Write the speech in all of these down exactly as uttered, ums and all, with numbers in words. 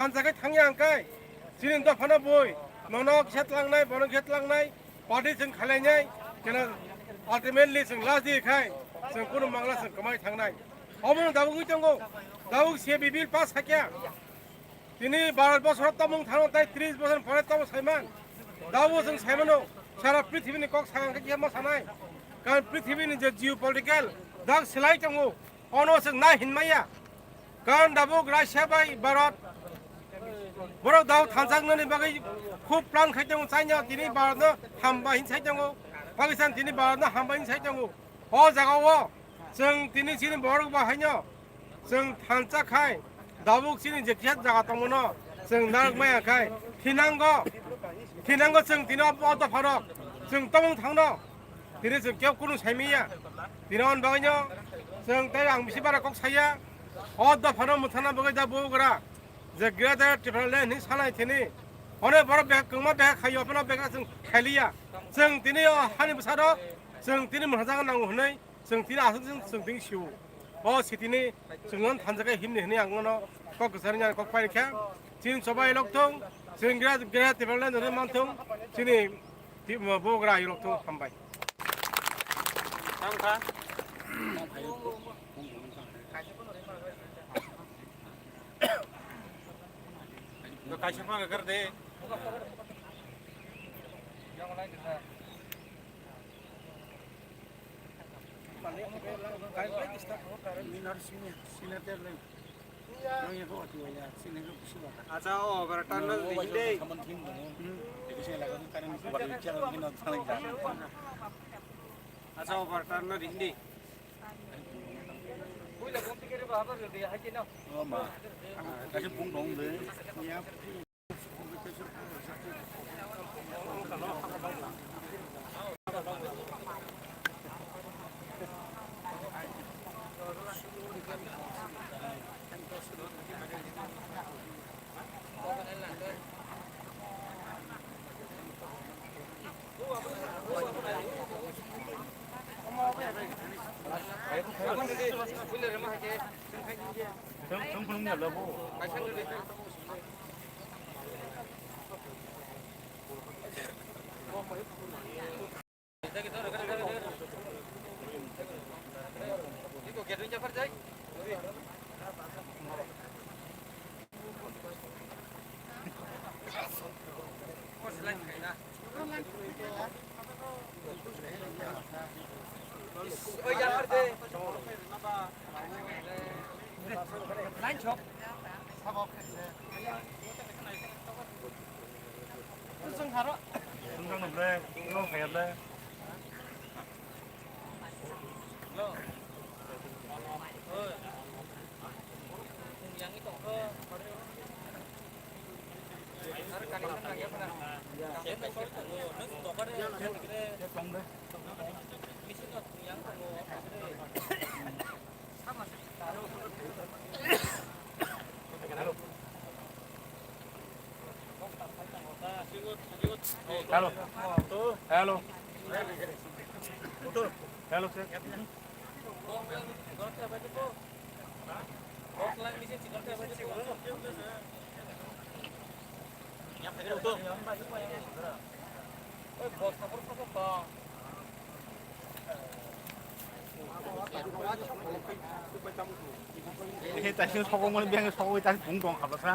Thansa khe thangya hwnkhe, chini dophano bui, nono kisa tlangnai, bono kisa tlangnai, party chwng khailainai, kena ultimately chwng last day khai, chwng kunu mangla chwng kwmai thangnai. Omono dabugwi tongo, dabuk C A B bill pass hakya. Tini baro bosor tomung thano tai tris bosor pore tomo saiman. Dabu chwng saimano, sara prithibini kok sakang khe ma sanai. Karon prithibini je geopolitical dak selai tongo, ono chwng nai hinmaya. Karon dabuk Russia bai Bharat borok dao thansak nani bagwi khub plan khai tongo, China tini Bharat no hamba hin sai tongo, Pakistan tini Bharat no hamba hin sai tongo. O jaga o chwng tini chini borok ba haino chwng thansa khai, dabuk chini je kisa jaga tongmano chwng narwk maya khai, thinango, thinango chwng tini o dopharok chwng tongmung thangno, tini chwng kebo kunu saimanya. Tini on bagwino chwng tei ang bisi bara kok saya, o dophano mwthangna bagwi da bugra je Greater Tipraland hinwi sanai tini, one borok bek kwngma bek khaio, aphano bek chwng khailiya. Chwng tini o hani bwsarok chwng tini mwthangjakna nango hwnwi chwng tini aswk chwng, chwng tini sio. O sitini chwng no thansa khe himni hwnwi ang no kok kwchar wngya kok pai kha. Chini chobai lok thung, chwng gra, gra table no manthung, chini ti-, bo gra lok thung, hambai. Tang kha. Kaisa phang kar de. Acha, o overturn no di de. Acha, overturn no di de. Hello. Hello. Hello, sir. He, taising sokong mani beng sokong taising bung tong kha bwsa.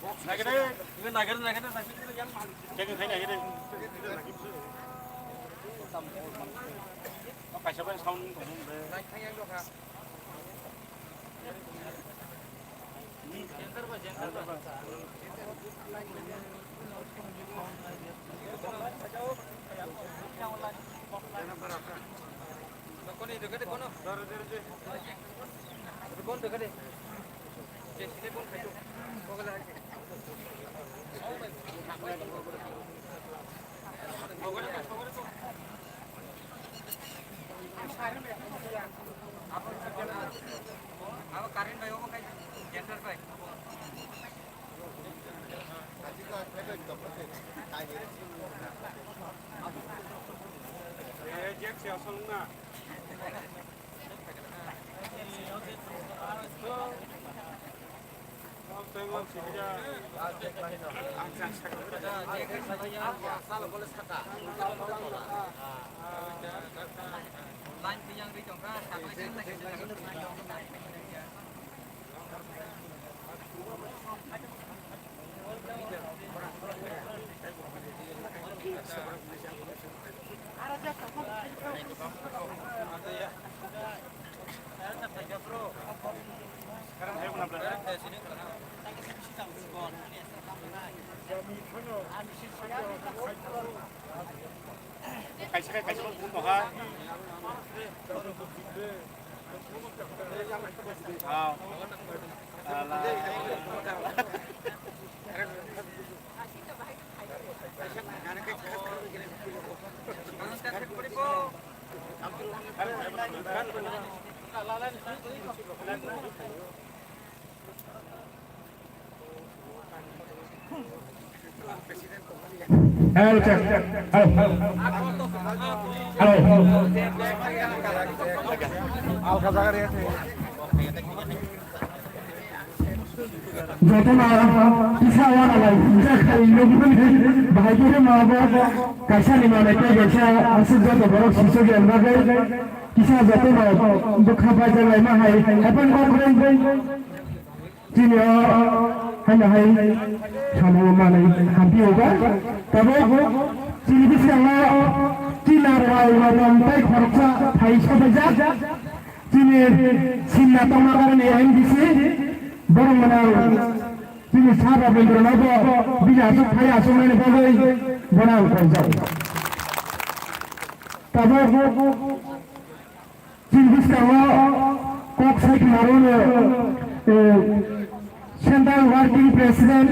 Nagede, nagede, nagede, nagede. Kaisa bai sound tong. Abo current bai, obo khai generator bai. Eh, jack se asal na. Kaisa kaisa bumo ha. Ah. Ala. Hello, check. Hello. Hello. Jotono kisa wana lai, kisa khai nukmani, bahai khe ma bo, kaisa ni manai tei kaisa aswk joto borok sisok ya bagwi, kisa jotono bwkha baja lai ma hai, happen kok reng reng. Chini o haino hai samung manwi hampi oga. Tabuk chini biskango chini narwai rok tei khoroksa phai sobaijak. Chini sinna tongma karani M D C borok mwnang chini Sir Rabindra no bo bini aswk phai aswknani bagwi bono ang koi jago. Tabuk Chini bwskango kok sai khna rwno, eh, Central Working President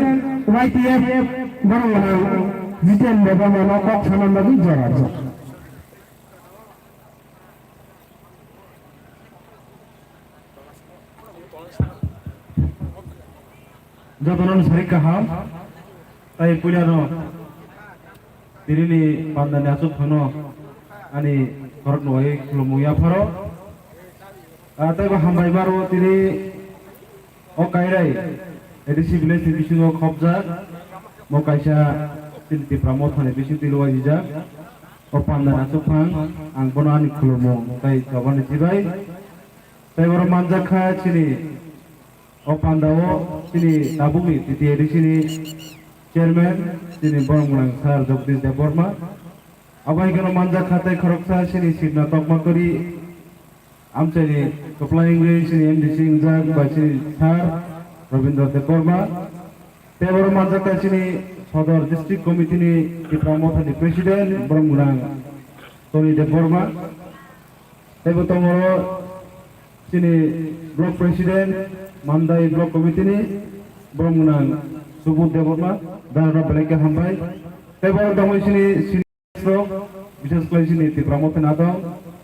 Y T F borok mwnang Jiten Debbarma no kok sana bagwi jora rwjak. Jotono sarik kaham, tai puilano tinini pandani aswk phano ani khoroknwi khulumwi yapharo. Ah, tei bo hambai maro tini o Kairai A D C village ni bisingo khopjak, bo kaisa tini Tipra Mothani bising twi luaijak. O pandani aswk phang ang bono ani khulumung tei chobani sibai. Tei oro manjak kha chini o pandao chini tabukni T T A D C ni chairman chini borok mwnang Sir Jagdish Debbarma. Abo hai kheno manjak kha tei khoroksa chini sikna tokma kwrwi amchaini kwplai wngwi chini M D C wngjak bai chini Sir Rabindra Debbarma. Tei oro manjak kha chini Sodor District Committee ni Tipra Mothani President borok mwnang Tony Debbarma. Tei bo tongo chini Block President, Mandai Block Committee ni borok mwnang Subodh Debbarma, dara belai khe hambai. Tei bo tongo chini seniors rok, bises khlai chini Tipra Motha ni adong,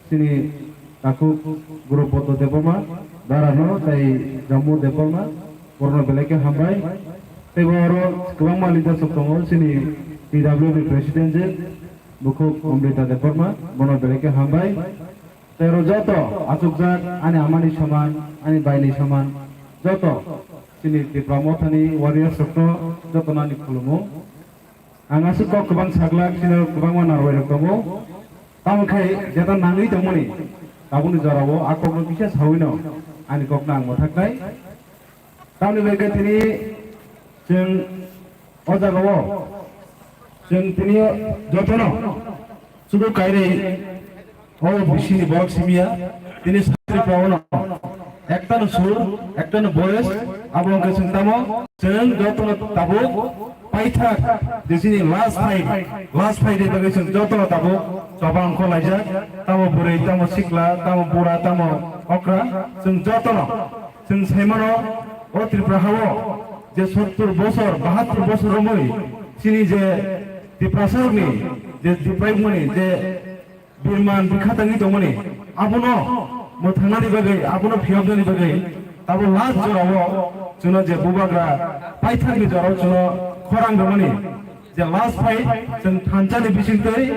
chini takhuk Guru Boddo Debbarma, dara no tei Jammu Debbarma, borokno belai khe hambai. Tei bo oro kwbangma leaders rok tongo, chini T W ni President je, Bukhuk Amrita Debbarma, bono belai khe hambai. Tei oro joto achukjak ani amani soman, ani baini soman, joto chini Tipra Mothani warriors rokno jotono ani khulumung. Ang aswk kok kwbang saglak, chini kwbangma narwai rok tongo. Tamo khe jeta nangwi tongmani tabukni jorao a kokno kisa sawino ani kokno ang mwthaknai. Tamni bagwi tini Chwng o jagao chwng tini jotono sudu kairwi o bisini borok simiya tini satri paono ektano sur ektano boyes abo wngkhe chwng tamo chwng jotono tabuk paithak je chini last fight last fight ni bagwi chwng jotono tabuk choba wngkho laijak tamo bwrwi tamo sikla tamo bura tamo okra chwng jotono Chwng saimano, o Tripura hao je sottur bosor, bahattur bosor romwi chini je Tiprasarokni je Tipraimani je birman bikha tangwi tongmani, abono mwthangnani bagwi, abono phiyoknani bagwi tabo last jorao chwngno je bubagra paithakni jorao chwngno khorang rwmani je last fight chwng thansani bisingtwi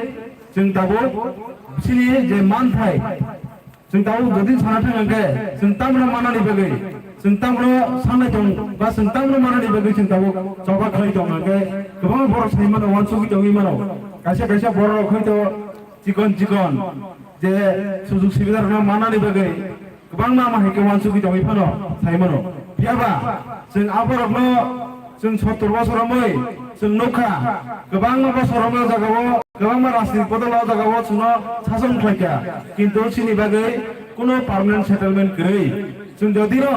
chwng tabuk chini je manthai Chwng tabuk jodi sana thang hwnkhe, chwng tamno manani bagwi, chwng tamno sanai tong ba chwng tamno manani bagwi chwng tabuk choba khlai tong hwnkhe, kwbangma borok sai mano, uansugwi tongwi mano. Kaisa kaisa borok rok hoi to chikon chikon je sujug subida rokno manani bagwi kwbangma ma hai khe uansugwi tongwi phano sai mano. Phiya ba chwng aborokno Chwng sottur bosor romwi chwng nukha, kwbangma bosor romwi o jagao, kwbangma rajnitik bodol o jagao chwngno sason khlaikha, kintu chini bagwi kuno permanent settlement kwrwi. Chwng jodino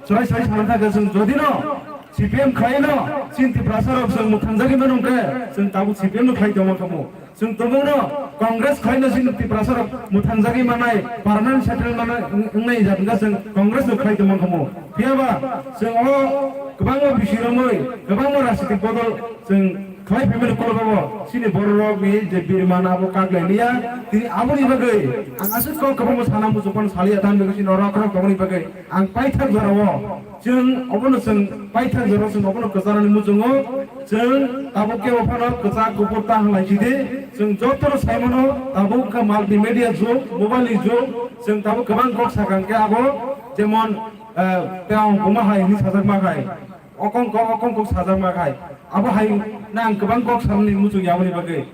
chwrai chwrai sana thangkhe, chwng jodino C P M khlaino, chini Tiprasarok chwng mwthangjagwi mano hwnkhe, chwng tabuk C P M no khlai tongma khamu. Chwng tabukno Congress khlaino chini Tiprasarok mwthangjagwi manai, permanent settlement manai wng-, wngnai jat wngkha chwng Congress no khlai tongma khamu. Phiya ba chwng o kwbangma bisi romwi, kwbangma rajnitik bodol chwng khlai phaimani ukulukgo chini bororokni je birman abo kak lai liya. Tini aboni bagwi ang aswk kok kwbangma sana muchung phano saliya, tamni bagwi chini norok rok tongmani bagwi ang paithak jorao Chwng obono chwng paithak jora chwng obono kwcharani muchungo chwng tabuk kebo phano kwchak kuphur ta halai sidi chwng jotono saimano tabuk khe multimedia jug, mobile ni jug, chwng tabuk kwbang kok sakang khe abo jemon, eh, tei ang buma hai hinwi sajak ma khai, okong kok, okong kok sajak ma khai, abo hai nang kwbang kok samani muchung yaboni bagwi.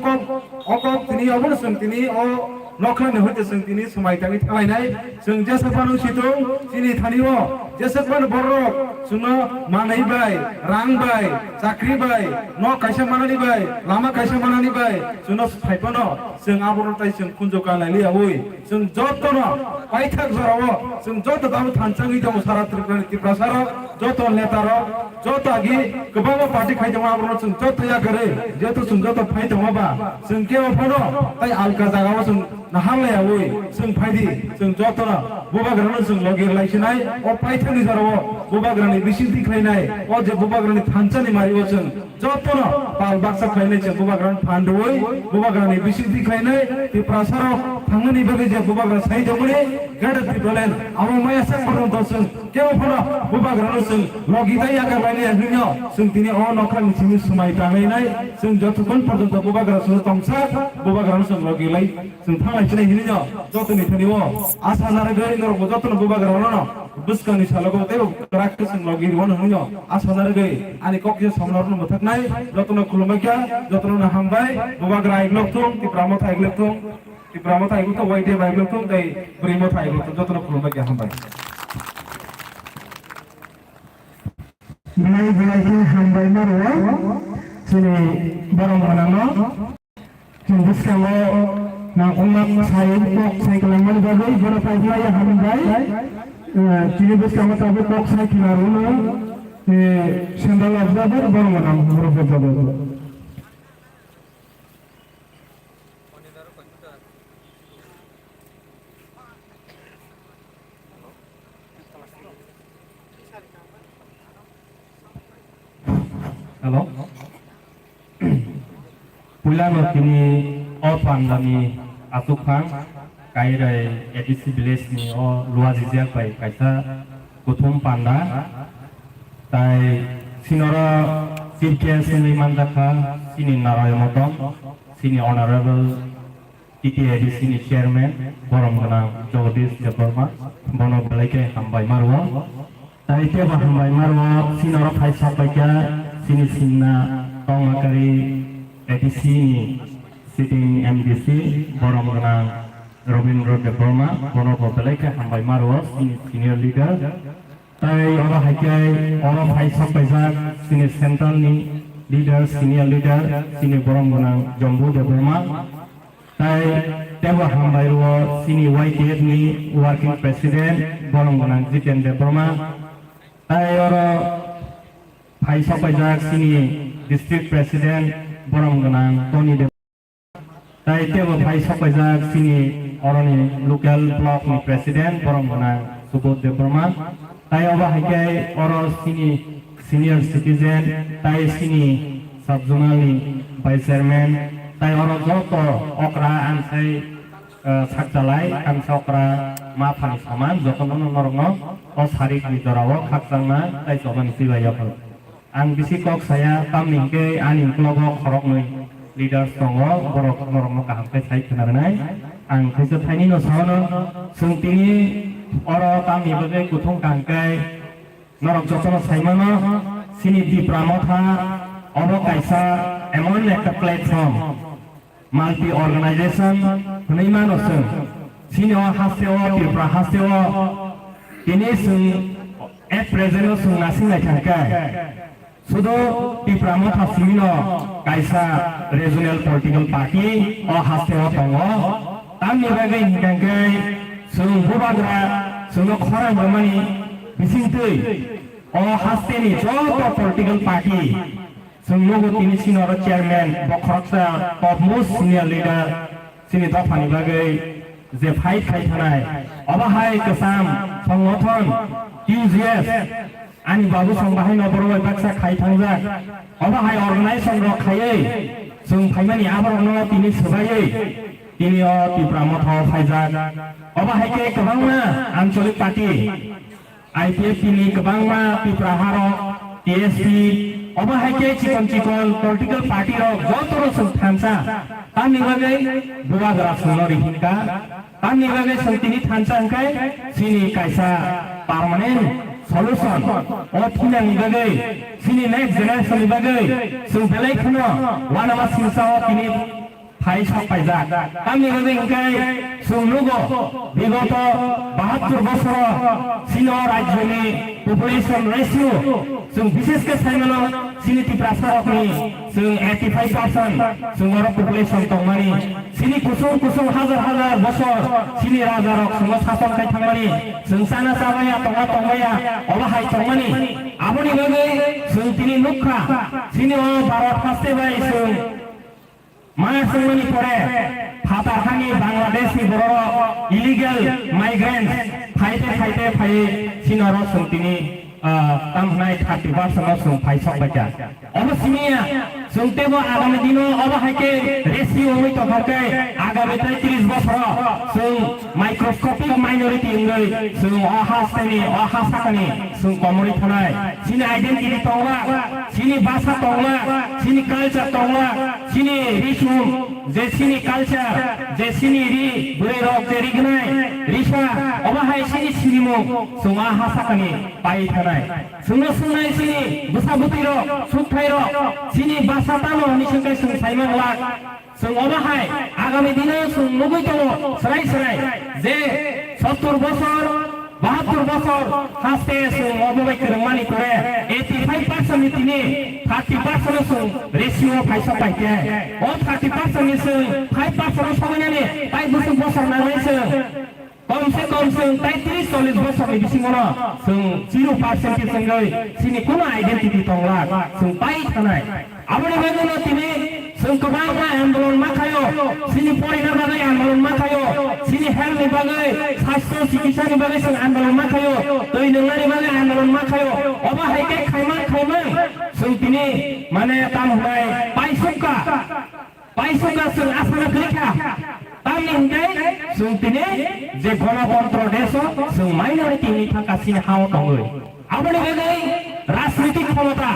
Kok, o kok tini obono chwng tini o nokhlani hoite chwng tini swmai tangwi thanglainai. Chwng jesa phano situng chini thani o jesa phano borok chwngno manwi bai, rang bai, chakri bai, nok kaisa manani bai, lama kaisa manani bai chwngno phai phano chwng abono tai chwng khunju kanlai liyaui. Chwng jotono paithak jorao chwng joto tabuk thansa wngwi tongo sara Tripura ni Tiprasa rok, joto neta rok, joto agi kwbangma party khai tongo, aborok chwng joto yakarwi, joto chwng joto phai tongo ba, chwng kebo phano tai alka jagao chwng naharlaiyaui chwng phaidi, chwng jotono bubagrano chwng logi rwlai sinai, o paithakni jorao bubagrani bisingtwi khlainai, o je bubagrani thansani mario chwng Jotono pal baksa khlainai se bubagrano phan rwui, bubagrani bisingtwi khlainai, Tiprasarok thangnani bagwi je bubagra sai tongmani, Greater Tipraland, abo maya sak porjonto chwng kebo phano bubagrano chwng logi tai yakar lainai hinwi no chwng tini o nokha ni simi swmai tanglainai, chwng jotokhon porjonto bubagra chwng tongsa, bubagrano chwng logi lai. Chwng thanglai chinai hinwi no jotoni thani o asa narwgwi norokbo jotono bubagrano no bwskangni salogo teibo kwrak khe chwng logi rwano hinwi no asa narwgwi ani kok kisa samno rwno mwthaknai jotono khulumbai kha jotono no hambai bubagra aiglok thung Tipra motha aiglok thung Tipra motha aiglok thung Y T F aiglok thung tei bwrwi motha aiglok thung jotono khulumbai kha hambai. Belai belai khe hambai ma rwo chini borok manano. Chini bwskango nangkukma sai kok sai kwlangmani bagwi bono paikhlai hambai. Eh, chini bwskango tabuk kok sai khwna rwno, eh, central observer, borok manang borok observer. Hello. Puilano tini o pandani aswk phang Kairai A D C village ni o Luajijak bai kaisa kuthum panda. Tai sinoro chief guest wngwi manjakha chini Narayan Motom, chini honorable T T A D C ni chairman borom gwnang Jagadish Debbarma, bono belai khe hambai ma rwo. Tai teibo hambai ma rwo, chini oro phai sak bai kha chini singna Tongmakari A D C ni sitting M D C borom gwnang Rabindra Debbarma, bono bo belai khe hambai ma rwo, chini senior leader. Tai oro hai khe oro phai sok paijak chini central ni leader, senior leader, chini borom gwnang Jambu Debbarma. Tai tebo hambai rwo chini Y T F ni working president borom gwnang Jiten Debbarma. Tai oro phai sok paijak chini district president borom gwnang Tony Debbarma. Tai tebo phai sok paijak chini oroni local block ni president borom gwnang Subodh Debbarma. Tai obo hai khe oro chini senior citizen tai chini sub zonal ni vice chairman tai oro joto okra ansai, eh, sakchalai kansa okra ma phani soman jotono norokno o sarik ni jorao khakchangma tai chobani chibai yapharo. Ang bisi kok saya, tamni hwnkhe ani uklogo khoroknwi leaders tongo, borok norokno kaham khe sai khna rwnai. Ang khaisa thainino saono, chwng tini oro tamni bagwi kuthung kaham khe norok jotono saimano, chini Tipra Motha obo kaisa emon ekta platform, multi organization hwnwi mano chwng. Chini o haste o, Tripura haste o, tini chwng at present o chwng nasing lai thang khe, sudo Tipra Motha simi no kaisa regional political party o haste o tongo. Tamni bagwi hinkhe chwng bubagra chwngno khorang rwmani bisingtwi o haste ni joto political party Chwng nugo tini chini oro chairman, bo khoroksa topmost senior leader, chini dophani bagwi je fight khai thanai. Obo hai kwcham songothon Q G S, ani babu song bahai no borok bai baksa khai thangjak. Obo hai organization rok khaiwi chwng phaimani aborok no tini swbaiwi tini o Tipra Motha o phaijak. Obo hai khe kwbangma anchalik party, I P F T ni kwbangma Tipra harok, T S P, obo hai khe chikon chikon political party rok joto no chwng thansa. Tamni bagwi bubagra chwngno rihinka. Tamni bagwi chwng tini thansa hwnkhe chini kaisa permanent solution. O thinani bagwi chini next generation ni bagwi chwng belai kheno uanama singsa o tini phai sok paijak. Tamni bagwi hwnkhe chwng nugo, bigoto bahattur bosoro chini o rajyoni population ratio chwng bishesh khe saimano chini Tiprasa rokni chwng eighty five percent chwng oro population tongmani. Chini kusung kusung hajar hajar bosor chini raja rok chwngno sason khai thangmani. Chwng chana chabaya, tonga tongbaya, obo hai tongmani. Aboni bagwi chwng tini nukha, chini o Bharat haste bai chwng Ma swngmani pore phatar hani Bangladesh ni bororok illegal migrants phaite phaite phaiwi chini oro chwng tini, ah, tam hwnai thirty percent no chwng phai sok baikha. Obo simi ya, chwng teibo agami dino obo hai khe resi wngwi tongkha khe agami tei tris bosoro chwng microscopic minority wngwi chwng o hasteni, o ha sakani chwng komorwi thanai. Chini identity tongla, chini bhasha tongla, chini culture tongla, chini risum, je chini culture, je chini ri, bwrwi rok je rignai, risa, obo hai chini sinimung, chwng a ha sakani pai thanai. Chwngno swngnai chini bwsa bwtwi rok, sukthai rok, chini bhasha tamo hwnwi swngkhe chwng saimang lak. Chwng obo hai agami dino chwng nugwi tongo swrai swrai je sottur bosor, bahattur bosor haste chwng obo bai kwrwngmani pore eighty five percent ni tini thirty percent no chwng ratio o phaisa paikhe. O thirty percent ni chwng five percent o sobainani tai bwswk bosor nangnai chwng. Kom se kom chwng tai tris chollish bosorni bisingono chwng zero percent wngwi chini kuno identity tongla, chwng pai thanai. Aboni bagwino tini chwng kwbangma andolon ma khaio, chini porina bagwi andolon ma khaio, chini health ni bagwi, sastho chikitsa ni bagwi chwng andolon ma khaio, twi nwngnani bagwi andolon ma khaio. Obo hai khe khaimang khaimang chwng tini mane tam hwnai paisukha. Paisukha chwng asana kwrwi kha. Tamni hwnkhe chwng tini je Ganatantro desh o chwng minority ni thangka chini ha o tongwi. Aboni bagwi rajnitik khomota,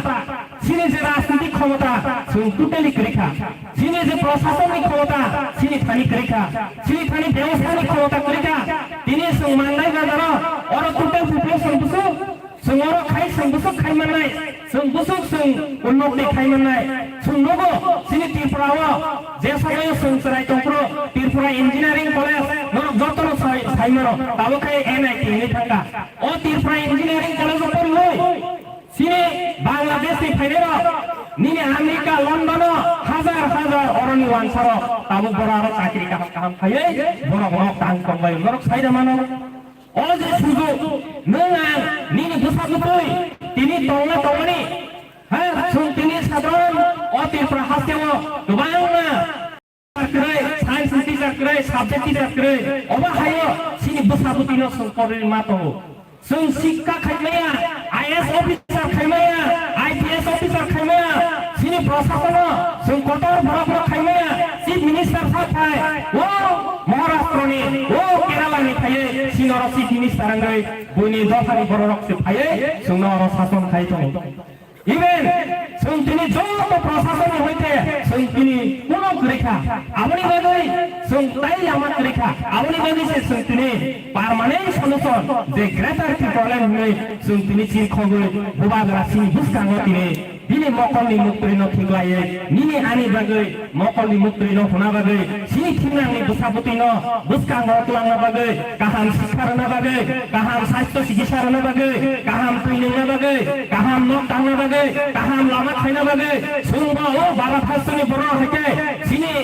chini je rajnitik khomota chwng totally kwrwi kha. Chini je prashasan ni khomota chini thani kwrwi kha. Chini thani bebostha ni khomota kwrwi kha. Tini chwng Mandai bazar o oro total population busu Chwng oro khai chwng bwswk khai mannai, chwng bwswk chwng unnoti khai mannai. Chwng nugo chini Tripura o je somoi o chwng chwrai tongphuru Tripura Engineering College norok jotono sai, saimano, tabuk khai N I T ni thangkha. O Tripura Engineering College o poriwi, chini Bangladesh ni phainairok, nini America, London o hajar hajar oroni wansarok, tabuk borok aro chakri kaham kaham khaiwi, borok nok tang tongbai, borok saida mano. O je sujuk, nwng ang nini bwsa bwtwi tini tongna tongmani, ha, chwng tini sadron o Tripura hasteo kwbangma teacher kwrwi, science teacher kwrwi, subject teacher kwrwi, obo haio chini bwsa bwtwino chwng korwi ma tongo. Chwng sikka khaimaya, I A S officer khaimaya, I P S officer khaimaya, chini prosasono chwng kotor borok borok khaimaya, chief minister sa phai, o Maharashtra ni, o Kerala ni phaiwi, chini oro chief minister wngwi, buini dophani borok rok se phaiwi, chwngno oro sason khai tongo. Even chwng tini joto prosason ni hoite chwng tini kuno kwrwi kha. Aboni bagwi chwng tai lama kwrwi kha. Aboni bagwi se chwng tini permanent solution je Greater Tipraland hinwi chwng tini chirkhogwi bubagra chini bwskango tini bini mokolni muktwino thiklaiwi nini ani bagwi mokolni muktwino huna bagwi, chini thimnangni bwsa bwtwino bwskango twlangna bagwi, kaham sikha rwna bagwi, kaham sastho chikitsa rwna bagwi, kaham twi nungna bagwi, kaham nok tangna bagwi, kaham lama khaina bagwi, chwngbo o Bharat hasteni borok hai khe chini,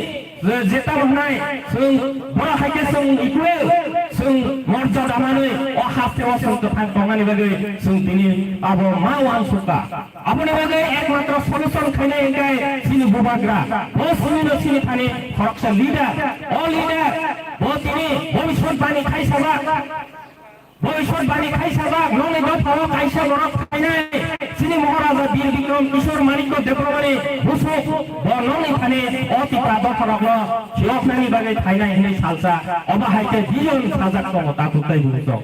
eh, jeta hwnai, chwng borok hai khe chwng equal, chwng morjada manwi o hasteo chwng kwthang tongmani bagwi chwng tini abo ma uansukha. Aboni bagwi ekmatro solution khainai hwnkhe chini bubagra. Bo chini no chini thani khoroksa leader. O leader, bo tini bhobishyot bani khai sajak. Bhobishyot bani khai sajak, nongni dophao kaisa borok phainai. Chini Maharaja Bir Bikram Kishore Manikya Debbarmani busuk, bo nongni thani o Tipra dopharokno khiloknani bagwi phainai hwnwi salsa. Obo hai khe vision sajak tongo takhuk tei bukhuk.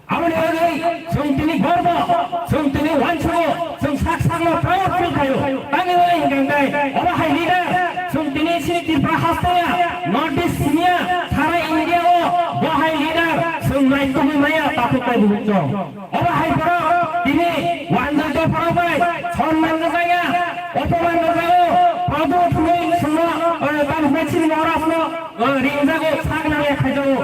Aboni bagwi chwng tini gorbo, chwng tini uansugo, chwng sak sakno proud feel khaio. Tamni bagwi hwnkhe obo hai leader, chwng tini chini Tripura hasteo, North East siniya, sara India o bo hai leader, chwng naitugwi maya takhuk tei bukhuk chwng. Obo hai borok tini wanjwi dopharok bai sonman rwjakya, opoman rwjago, proud feel chwngno, eh, tamni bagwi chini Maharashtra, eh, ringjago, sak nangya khaijago.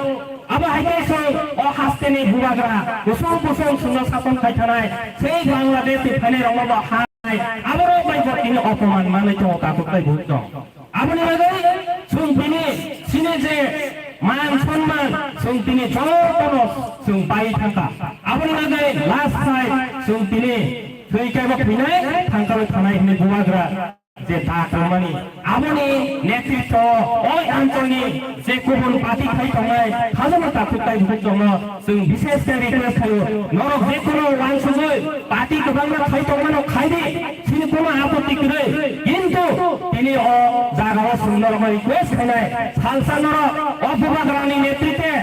Abo hai khe chwng o hasteni bubagra, kusung kusung chwngno sason khai thanai, sei Bangladesh ni phainai rokno bo hai, aborok bai bo tini opoman manwi tongo takhuk tei bukhuk chwng. Aboni bagwi chwng tini chini je man sonman chwng tini jotono chwng pai thangkha. Aboni bagwi last side chwng tini thwi kaibo phinai thangkha thanai hwnwi bubagra. Je da tongmani, aboni netritwo o anchol ni je kubun party khai tongnai, khajama takhuk tei bukhuk chwngno chwng bishesh khe request khaio, norok je kono uansugwi party kwbangma khai tongmano khai di, chini kono apotti kwrwi, kintu tini o jagao chwng norokno request khainai, salsa norok o bubagrani netritwe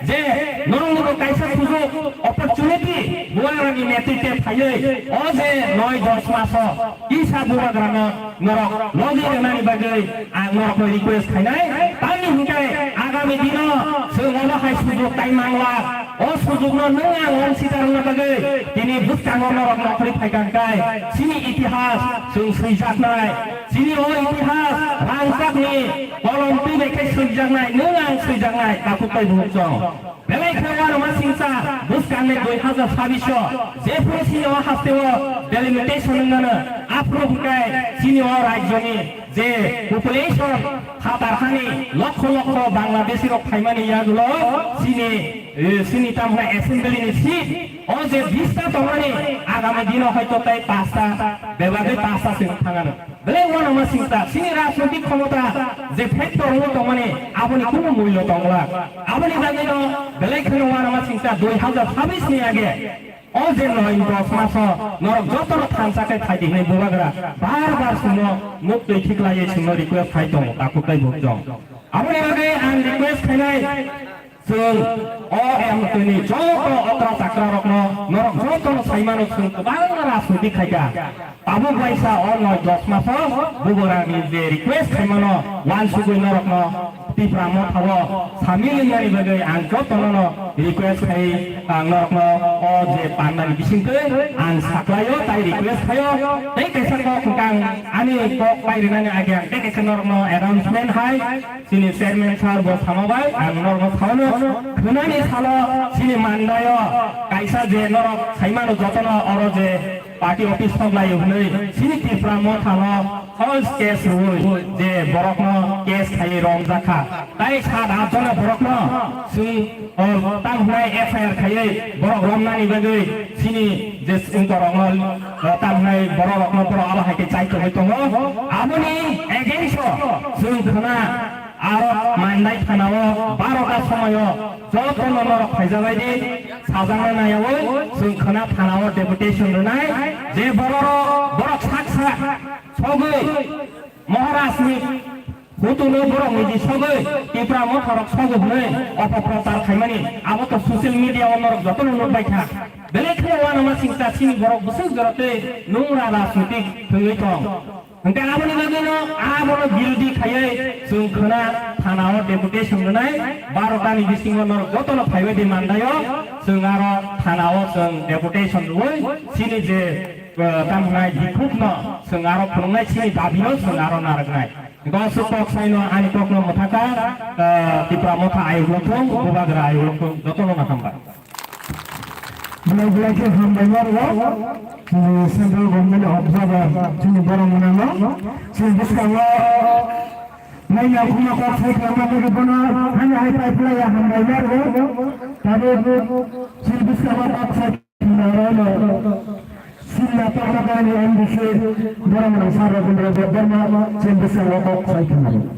je norokni bo kaisa sujuk opportunity bubagrani netritwe phaiwi o je noi dos maso kisa bubagrano norok logi rwnani bagwi ang norokno request khainai. Tamni hwnkhe agami dino chwng omo hai sujok tai mangla. O sujokno nwng ang ongsitar wngna bagwi tini bwskango norok nokhorwi phaikha hwnkhe chini itihas chwng swijaknai. Chini o itihas rangchakni kolom twi bai khe swijaknai, nwng ang swijaknai, takhuk tei bukhuk chwng. Belai khe uanama singcha bwskangni dui hazar sabbish o jephuru chini o hasteo delimitation wngnano, aphuru hwnkhe chini o rajyoni je population phatar hani lokho lokho Bangladeshi rok phaimani yagulo chini, eh, chini tamkhe assembly ni seat o je bista tongmani agami dino hoito tei pasta bebagwi pasta se wng thangano. Belai uanama singcha, chini rajnoitik khomota je factor wngwi tongmani, aboni kuno mullo tongla. Aboni bagwino belai kheno uanama singcha, dui hazar sabbish ni age o je noi dos maso norok jotono thansa khe phaidi hwnwi bubagra bar bar chwngno muktwi khiklaiwi chwngno request khai tongo, takhuk tei bukhuk chwng. Aboni bagwi ang request khainai, chwng o M T ni joto okra chakra rokno norok jotono saimano chwng kwbangma rajniti khaikha. Tabuk waisa o noi dos maso bubagrani je request khaimano wansugwi norokno Tipra Motha o samil wngnani bagwi ang jotono no request khai ang norokno o je pandani bisingtwi ang saklaio tai request khaio tei kaisa kok hwnkhe ang ani kok pai rwnani age ang tei kaisa norokno announcement hai chini chairman sir bo samo bai ang norokno saono khwnani salo chini mandaio kaisa je norok saimano jotono oro je party office thok laio hwnwi chini Tipra Motha no false case rwui je borokno case khaiwi romjakha. Tai sat at jona borokno chwng, o, tamo hwnai F I R khaiwi borok romnani bagwi chini je wngkorokno, o, tamo hwnai bororokno borok abo hai khe chai tongwi tongo. Aboni against o chwng khwna aro Mandai thana o baro ta somoio jotono norok phaijabai di. Sajakna naiyaui chwng khwna thana o deputation rwnai, je bororok, borok sak sak sogwi Maharaj ni hutuno borok ni di sogwi Tipra Motha rok sogo hwnwi opoprochar khaimani, abo to social media o norok jotono nukbai kha. Belai kheno uanama singcha chini borok bwswk jora tei nungra rajnitik thwngwi tong. Hwnkhe aboni bagwino abono birodhi khaiwi chwng khwna thana o deputation rwnai, baro tani bisingo norok jotono phaibai di mandaio, chwng aro thana o chwng deputation rwui chini je, eh, tamo hwnai bikhukno chwng aro phunuknai chini dabino chwng aro narwknai. Hwnkhe o swk kok saino ani kokno mwthakar, eh, Tipra Motha ayuk lothung, Bubagra ayuk lothung, jotono no hambai. Belai belai khe hambai ma rwo, chini central government observer chini borok mwnano, chini bwskango naina khuma kok sai khlama bagwi bono hani hai pai phlai ya hambai ma rwo. Tabuk chini bwskango kok sai khlama rwo no, Simla Toknakani M D C borok mwnang Sir Rabindra Debbarma chini bwskango kok sai khlama rwo.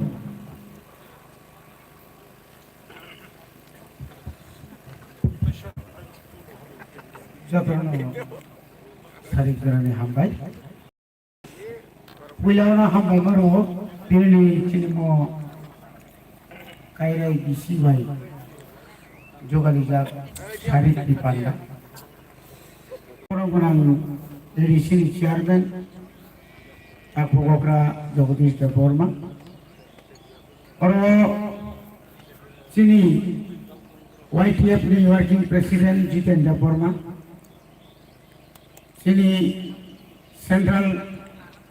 Jotono sarik jorani hambai. Puila ono hambai maro, tini chini mo kairai bisi bai jogalijak sarik ni panda. Borok gwnang A D C ni chairman, Takhuk okra Jagadish Debbarma. Oro chini Y T F ni working president Jiten Debbarma. Chini central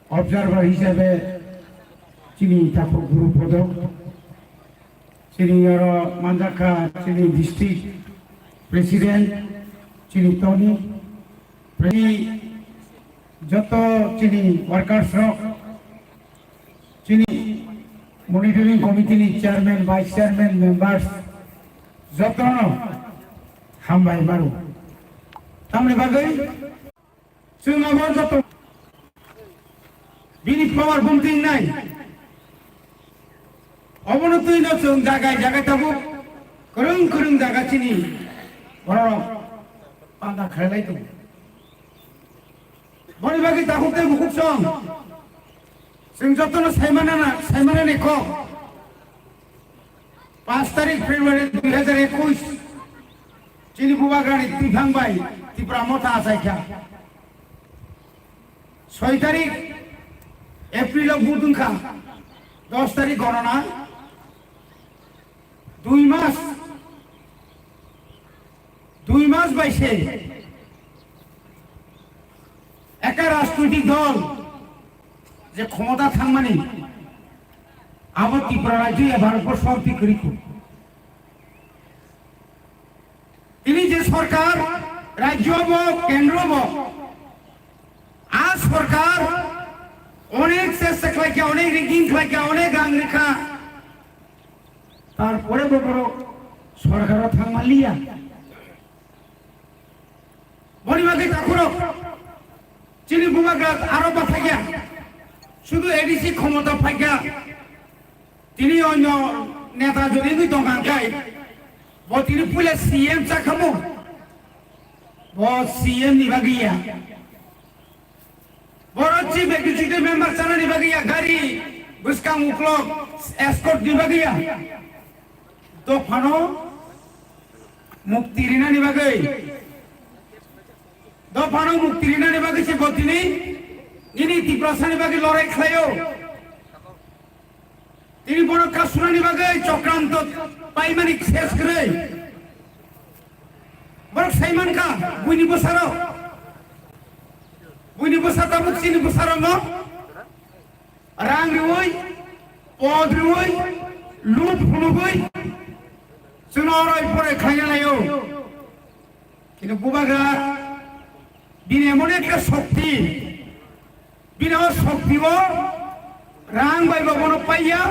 observer hisabe chini Takhuk group bodo. Chini oro manjakha chini district president chini Tony, chini joto chini workers rok, chini monitoring committee ni chairman, vice chairman, members jotono hambai maro. Tamni bagwi chwng abo joto bini power bumting nai. Obono twi no chwng jagai jagai tabuk kwrwng kwrwng jaga chini borok panda khailai tongo. Boni bagwi takhuk tei bukhuk song chwng jotono saimanana, saimanani kok. Paanch tarik February dui hajar ekush chini bubagrani twiphang bai Tipra Motha achaikha. Soi tarik April o vote wngkha, dos tarik gonona, dui mas, dui mas bai se ekta rajnoitik dol je khomota thangmani abo Tripura rajyo ya Bharatborsho twi kwrwi kho. Tini je sorkar, rajyo bo, kendro bo, a sorkar onek chesta khlaikha, onek rigging khlaikha, onek rang rikha. Tarpore bo borok sorkaro thangmanliya. Boni bagwi takhurok chini bubagra aro bathakya. Sudu A D C khomota phaikha. Tini onyo neta jodi wngwi tongkha hwnkhe bo tini puila C M chakhamu. Bo C M ni bagwi ya. Borok chief executive member chanani bagwi ya gari bwskang uklok escort ni bagwi ya. Dophano mukti rinani bagwi. Dophano mukti rinani bagwi se bo tini Nini Tiprasani bagwi lorai khlaio. Tini bono kasunani bagwi chokranto paimani ses kwrwi. Borok saimankha buini bwsarok. Buini bwsa tabuk chini bwsarokno rang riwi, pod riwi, lub phunugwi chwngno oroi poroi khlaina laio. Kintu bubagra bini emon ekta shokti, bini o shokti o rang bai bo bono paiya,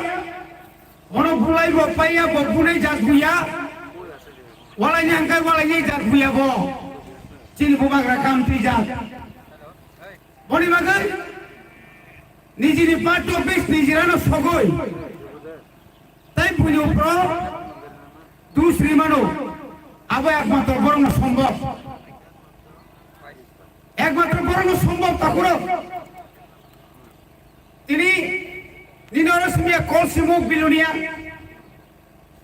bono bulai bo paiya, bo bunai jat buya, walaini hangkai walaini jat buya bo. Chini bubagra kamtwi jat. Boni bagwi nijini party office nijirano sogwi tei buini upro dusri mano. Abo ekmatro borokno sombhob. Ekmatro borokno sombhob takhurok. Tini nini oro simiya kol simuk bilunia.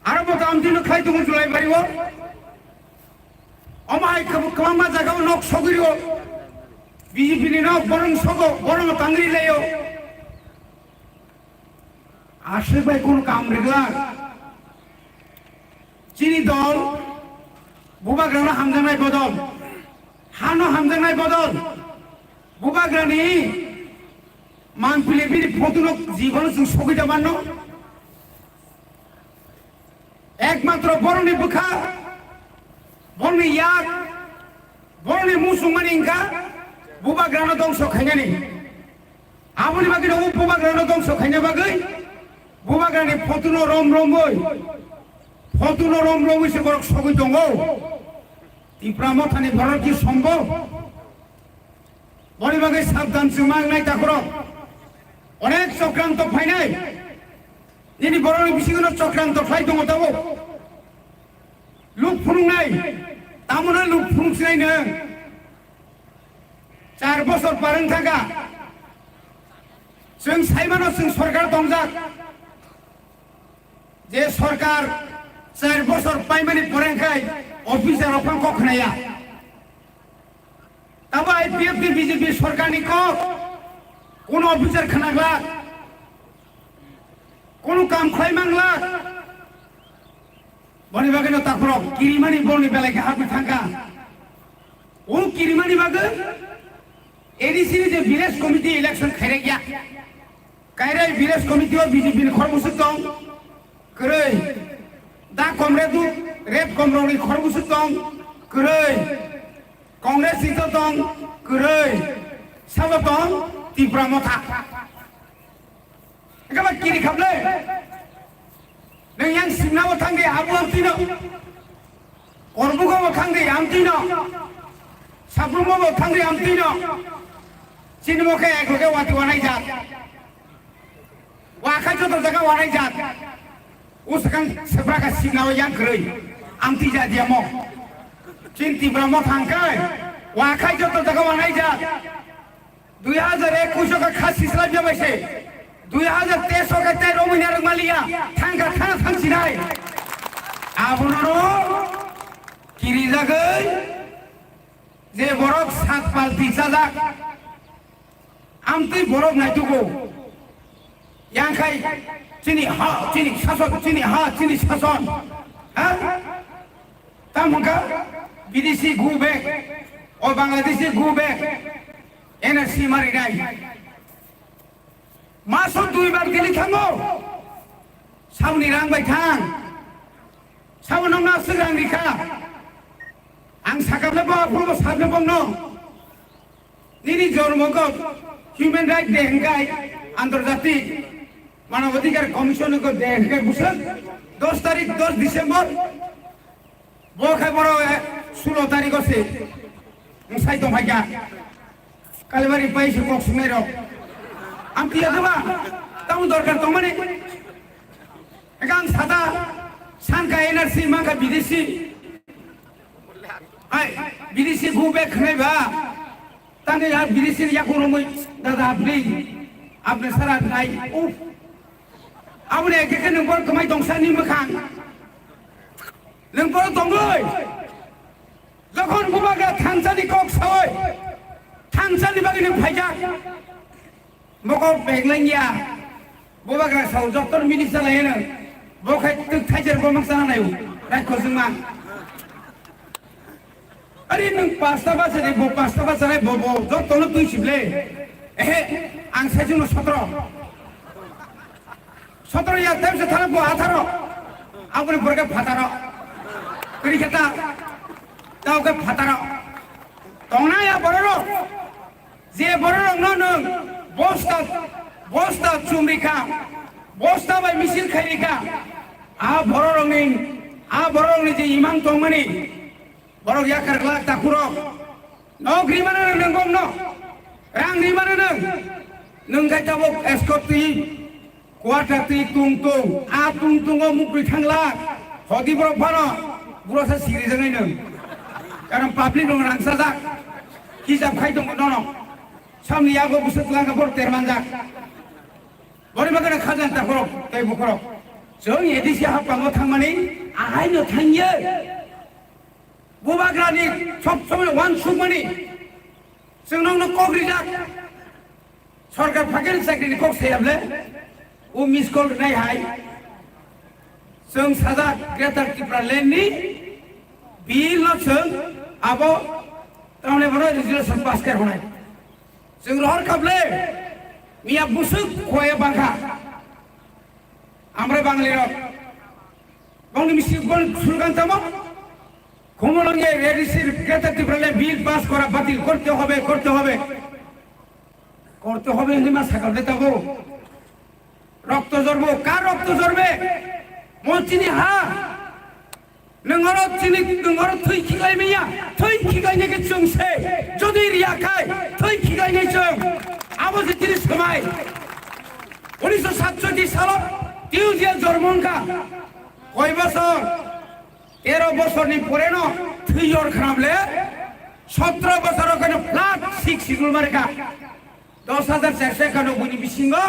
Aro bo tam tino khai tongo Julai bari o. Omo hai kwbangma jaga o nok sogwi o. B J P ni nok borong sogo, borong tangri layo. Aswk bai kono kam reglak. Chini dol bubagrano hamjaknai bodol, hano hamjaknai bodol, bubagrani mangpili bini photo no jibono chwng sogwi da manno. Ekmatro borokni bwkha, borokni yak, borokni muchungmani wngkha bubagrano dongso khainani. Aboni bagwi no bubagrano dongso khaina bagwi bubagrani photo no rom romwi, photo no rom romwi se borok sogwi tongo. Tipra mothani borok ki sombo. Boni bagwi sabdan chwngma wngnai takhurok. Onek chokranto phainai. Nini borokni bisingo no chokranto khlai tongo tabuk. Luk phunuknai. Tamoni luk phunuksinai nwng. Char bosor parwng thangkha. Chwng saimano chwng sorkar tongjak. Je sorkar char bosor paimani pore khai officer rok phang kok khnaya. Tamo I P F ni B J P sorkar ni kok kuno officer khna glak, kuno kam khlai man glak. Boni bagwi no takhurok kirimani borni belai khe hapwi thangkha. O kirimani bagwi A D C ni je village committee election khairek ya. Kairai village committee o B J P ni khormwswk tong, kwrwi. Da Comrade, Red Comrade ni khormwswk tong, kwrwi. Congress ni to tong, kwrwi. Sabo tong Tipra Motha. Ekaba kiri khaple. Nang yang simna bo thang di, abu ang tino. Korbugo bo thang di, ang tino. Sabrumo bo thang di, ang tino. Chini mo khe ek loge wati wanai jat. Wa khai joto jaga wanai jat. Usakang sebraka simna bo yang kwrwi. Ang tija dia mo. Chin Tipra Motha thang kai. Wa khai joto jaga wanai jat. Dui hajar ekush o kha sisla bia bai se. Dui hajar teis o kha tei romwi narwk maliya. Thangkha thang thang sinai. Abono ro kiri jagwi je borok sat palti chajak. Amtwi borok naitugo. Yang khai chini ha, chini sason, chini ha, chini sason. Ha? Tamo wngkha bidesi go back, o Bangladeshi go back, N R C marinai. Maso duibar Delhi thango, saboni rang bai thang, sabo nokno aswk rang rikha. Ang sakha le bo, aphuru bo sakha le bongno. Nini jormo ko Human Right Day hingkai, Antarjatik Manabadhikar Commission ko day hingkai bwswk dos tarik, dos December. Bo khai boro, eh, sulo tariko se. Ang sai tong phaikha. Kalibari pai se kok sungnai rok. Ang tiya deba. Tamo dorkar tongmani. Ekang sata sankha N R C mangkha bidesi. Ai, bidesi go back khnai ba. Tangwi ya bidesi ni yakhung romwi dada apni. Apni sara nai. Uf. Aboni ekhe khe nung bor kwmai tongsa ni mwkhang. Nung bor tongwi. Jokhon bubagra thansani kok sawi. Thansani bagwi nung phaijak. Mokol pegleng ya. Bubagra sao jottor mini salai no. Bo khai tuk thaijer bo mak sana nayo. Rai khosung ma. Ari nung pasta ba sari bo pasta ba sari bo bo jotto no tui sible. Ehe, ang sai juno sotro. Sotro ya tem se thana bo atharo. Aboni borga phataro. Kri kheta. Tau ke phataro. Tongna ya bororo. Je bororokno nwng bosta, bosta chumrikha, bosta bai misil khairikha, a bororokni, a bororokni je imang tongmani, borok yakar glak takhurok, nok rimano nwng bokno, rang rimano nwng, nwng khe tabuk escort twi, Kuarta twi tung tung, a tung tungo mukri thangla. Hodi borok phano, buro sa siri jangai nung. Karon public rong rangsa jak. Hijab khai tongo nono. Samni yago busa twlangka bor termanjak. Bori bagana khajan ta borok, tei bukhorok. Chwng A D C hapang o thangmani, ahai no thangye. Bubagrani sob somoi wansukmani. Chwng nokno kok rijak. Sorkar phakir chakri ni kok sayable. O miss call rinai hai. Chwng sajak Greater Tripura Land ni bill no chwng abo tamni bono resolution pass khe hwnai. Chwng rohor kable miya busuk khoya bangkha. Amra Bangali rok. Bangni misi bol sulgan tamo. Khumulangye A D C Greater Tripura Land bill pass kora batil korte hobe, korte hobe. Korte hobe hindi ma sakal de tabo. Rokto jorbo, kar rokto jorbe? Mo chini ha. Nwng oro chini, nwng oro thwi khiklai manya. Thwi khiklai nai khe chwng se. Jodi riya khai, thwi khiklai nai chwng. Abo je chini samai. Unisho satchoti salo, tiyu je jormo wngkha. Koi bosor? Tero bosorni poreno thwi yor khnam le, sotro bosoro kano flat six schedule mare kha. Dos hajar charso ekano bini bisingo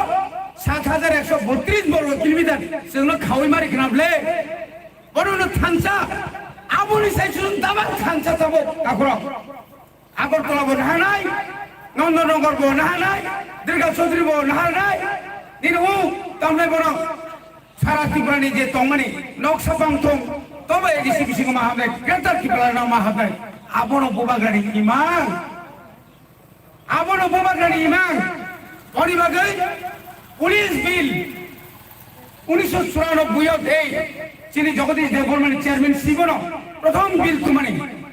sat hajar ekso botris borgo kilometer chwngno khawi mari khnam le. Bono no thansa, aboni sai chwng dabang thansa tabo takhorok. Agartala bo nahanai, Nandanagar bo nahanai, Durga Chaudhary bo nahanai, nini o tamnai bono sara Tripura ni je tongmani noksa bangthong, tobo A D C bisingo ma habnai, Greater Tripura no ma habnai, abono bubagrani imang, abono bubagrani imang, boni bagwi Police Bill unisho churanobboi o dei, chini Jagadish Debbarma ni chairman sibono prothom bill tumani.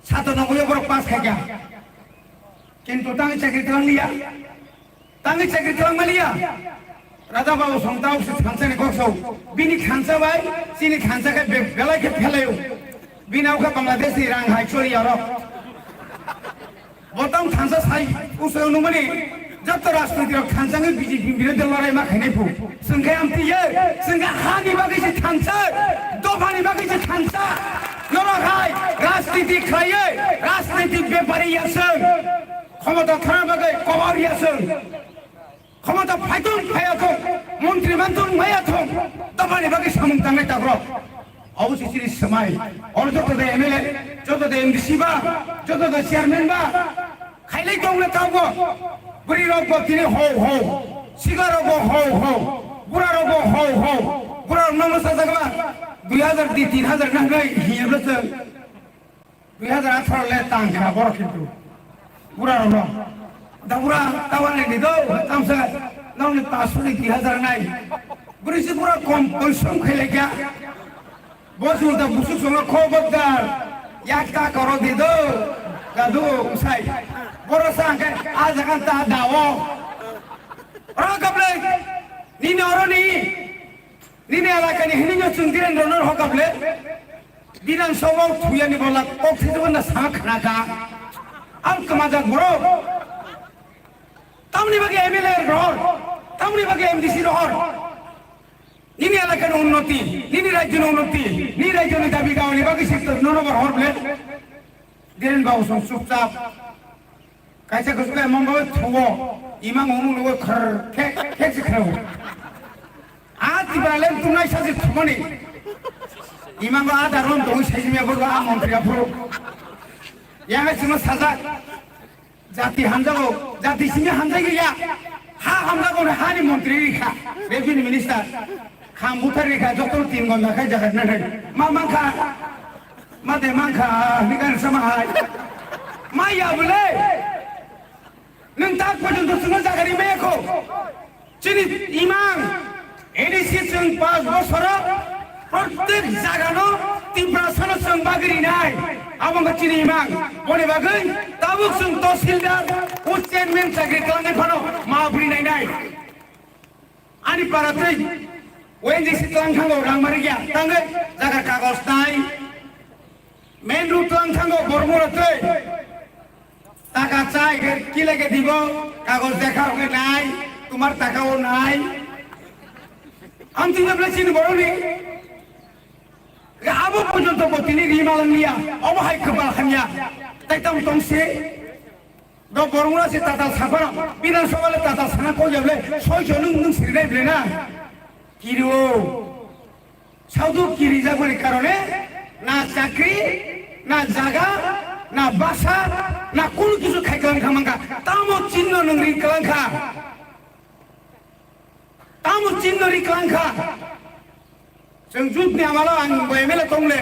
Sato nogoyo borok pass khaikha. Kintu tangwi chakri twlang liya. Tangwi chakri twlang maliya. Raja Babu Songtao se khansa ni kok sao. Bini khansa bai, chini khansa khe be-, belai khe phelaio. Bini ukha Bangladesh ni rang hai chori aro. Botong thansa sai, usai nungmani. Joto rajniti rok thansa wngwi B J P birodhi lorai ma khainai phu. Chwng khe amtwi ye, chwng khe hani bagwi se thansa, dophani bagwi se thansa. Norok hai rajniti khlaiwi, rajniti bepari ya chwng. Khomota thana bagwi kobar ya chwng. Khomota phaithung phaiyathung, montri manthung maiyathung, dophani bagwi samung tangnai takrok. Obo se chini swmai. Oro joto de M L A, joto de M D C ba, joto de chairman ba, khailai tong le tabgo. Bwrwi rok bo tini ho ho. Siga rok bo ho ho. Bura rok bo ho ho. Bura rok nang sajak ba. Dui hajar di tin hajar nang nai hiya bla se. Dui hajar atharo le tang kha borok kintu. Bura rok no. Da bura tawan le di do. Tamsa nang ni paso ni dui hajar nai. Bwrwi se bura kom porisrom khailai kya. Bos ulta busuk songno kho bokdar. Yak ta koro di do. Dadu usai. Boro sa angke a jagan ta dawo. Oro kaple. Nini oro ni. Nini elaka ni hini nyo chwng diren ronor ho kaple. Dinan sobo thuya ni bola kok thijabo na sa khana ka. Ang kamaja goro. Tamni bagi M L A rohor. Tamni bagi M D C rohor. Nini elakani unnoti, nini rajyoni unnoti, nini rajyoni dabi dawa ni bagwi se nono bo hor ble. Diren babu song chupchap. Kaisa kuchuk emon babu thuo, imang umu nugo khar khek khek se khrabu. A Tipraland tunai sa se thumani. Imang ba ada ron dong sai me bo a montri aphuru. Yang sima sajak. Jati hamjago, jati simi hamjai ya. Ha hamjago ni hani montri rikha, revenue minister. Kham buthar rikha, joto tin gonda khai jaga na hai. Ma mankha, ma de mankha, ni kan sama hai. Ma ya bole. Nwng tak porjonto chwngno jaga rimaya kho. Chini imang A D C chwng panch bosoro prottek jagano Tiprasano chwng bagwi rinai. Abo wngkha chini imang. Boni bagwi tabuk chwng tahsildar o chairman chakri khlangwi phano ma bwrwi nainai. Ani para tei O N G C tlang thango rang mari ya. Tangwi jaga kagos nai. Main road tlang thango bormura tei. Taka chai ke kile ke dibo, kagos dekha hoke nai, tumar taka o nai. Ang tinggal bela chini boroni. Ga abo porjonto bo tini rima langya, obo hai khobal hamya. Tai tam tong se. Do bormura se tatal sapara, Bidhan Sabha le tatal sana ko jable, soi jonung nung sirinai ble na. Kiri o. Saudu kirijak boni karone na chakri, na jaga, na basa, na kunu kisu khai kalang kha mankha. Tamo chinno nwng ri kalang kha. Tamo chinno ri kalang kha. Chwng jut ni amalo ang bo M L A tongle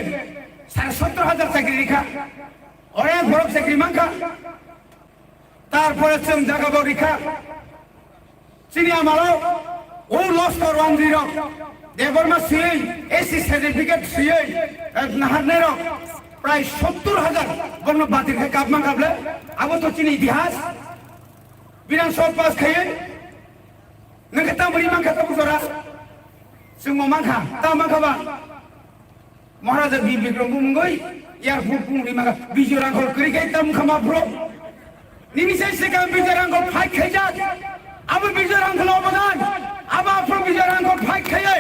sare sottor hajar chakri rikha. Ore borok chakri mankha. Tarpore chwng jaga bo rikha. Chini amalo o loskor wangri rok Debbarma siyoi, S C certificate siyoi, eh, naharnai rok prai sottor hajar borno batir khe kapman kable. Abo to chini itihas. Bidhan Sabha pass khaiye. Nang khe tamoni mankha tabuk jora. Chwng mo mankha, ta mankha ba. Maharaja Bir Bikram bumungoi airport bumungni maka Bijoy Rangkhol kwrwi khai tam khama bro. Nini sai se kam Bijoy Rangkhol fight khaijak. Abo Bijoy Rangkhol obodan. Abo aphuru Bijoy Rangkhol fight khaiye.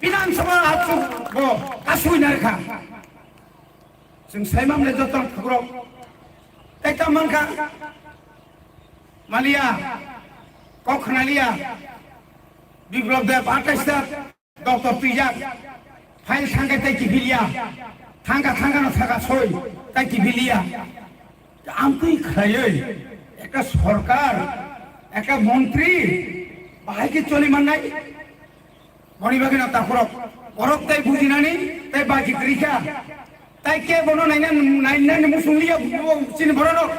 Bidhan Sabha achu bo kasui narkha. Chwng saimam le joto thukrok. Tai tam mankha. Maliya. Kok khnaliya. Biplab Deb atais ta. Doctor twijak, file thangkhe tei kiphilya, thangkha thangkhano saka soi, tei kiphilya. Amtwi khlaiwi ekta sorkar, ekta montri bahai khe choli mannai? Boni bagwino takhorok, borok tei bujinani tei baji kwrwikha. Tai khe bono naina, nainani musung liya bo chini bororok.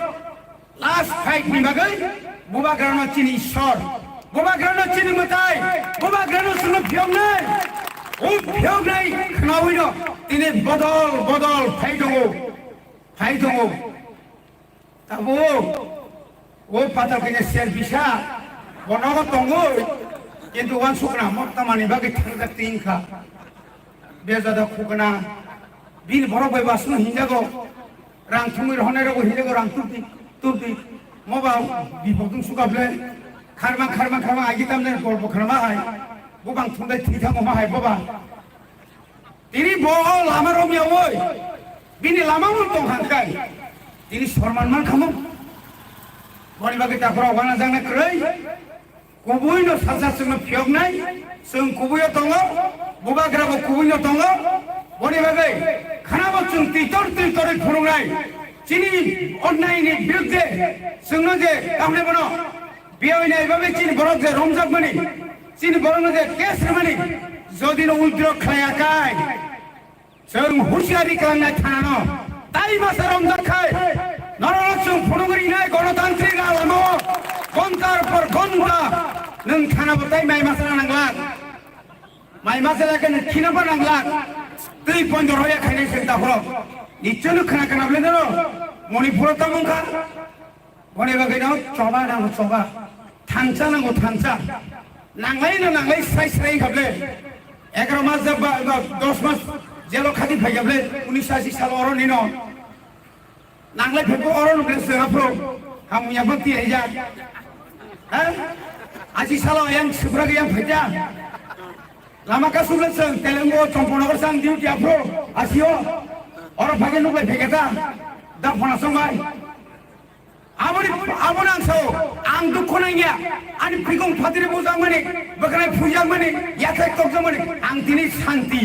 Last fight ni bagwi bubagrano chini Ishwar. Bubagrano chini mwtai. Bubagrano chwngno phiyoknai. O phiyoknai khwnawino tini bodol bodol phai tongo. Phai tongo. Tabuk o patal kanya ser bisa, bo nogo tongo, kintu uansukna mokta mani bagwi thangkha tingkha. Bejada khukna, bini borok bai basno hinjago, rang thumwi rohonai rogo hinjago rang turti, turti. Moba bipok dung sukaple, kharma, kharma, kharma, agi tamne golpo kharma hai, bubang thumdai thwi thango ma hai boba. Tini bo o lama romya woi. Bini lama wng tong hangkai. Tini sorman man khamu. Boni bagwi takhorok wana jangna kwrwi. Kubui no salsa chwngno phiyoknai. Chwng kubui o tongo. Bubagra bo kubui no tongo. Boni bagwi khana bo chwng twitor twitorwi phunuknai. Chini onnai ni birudde chwngno je kamle bono. Biyawini aibabe chini borok je romjakmani, chini borokno je case rwmani, jodi no withdraw khlaiya kai, chwng husiari klangnai thanano. Tai masa romjak khai, norok chwng phunugri nai gonotantrik lamao gontar por gonta nwng thana bo tai mai masa nanglak. Mai masa lake nwng khina bo nanglak. Twi ponjor hoya khainai chwng dakhorok. Nichwno khna khna bwle no Manipuro tamung kha. Boni bagwi no choba nango choba, thansa nango thansa. Nanglai no nanglai srai srai kable. Egaroh mas ba, ba, dos mas jelo khati phai kable, unis ashi sal oro nino. Nanglai phai oro no kle sera pro. Hamu ya bakti aija. Ha? Ashi salo yang subra yang phaja. Lama kasule sang Telengu Chomponagar sang duty apro. Asio. Oro phage nuklai phegeta. Da phana songai. Aboni, aboni ang sao, ang dukhu nangya, ani phikung phatiri bujakmani, bwkhanai phujakmani, yathai tokjakmani, ang tini santi.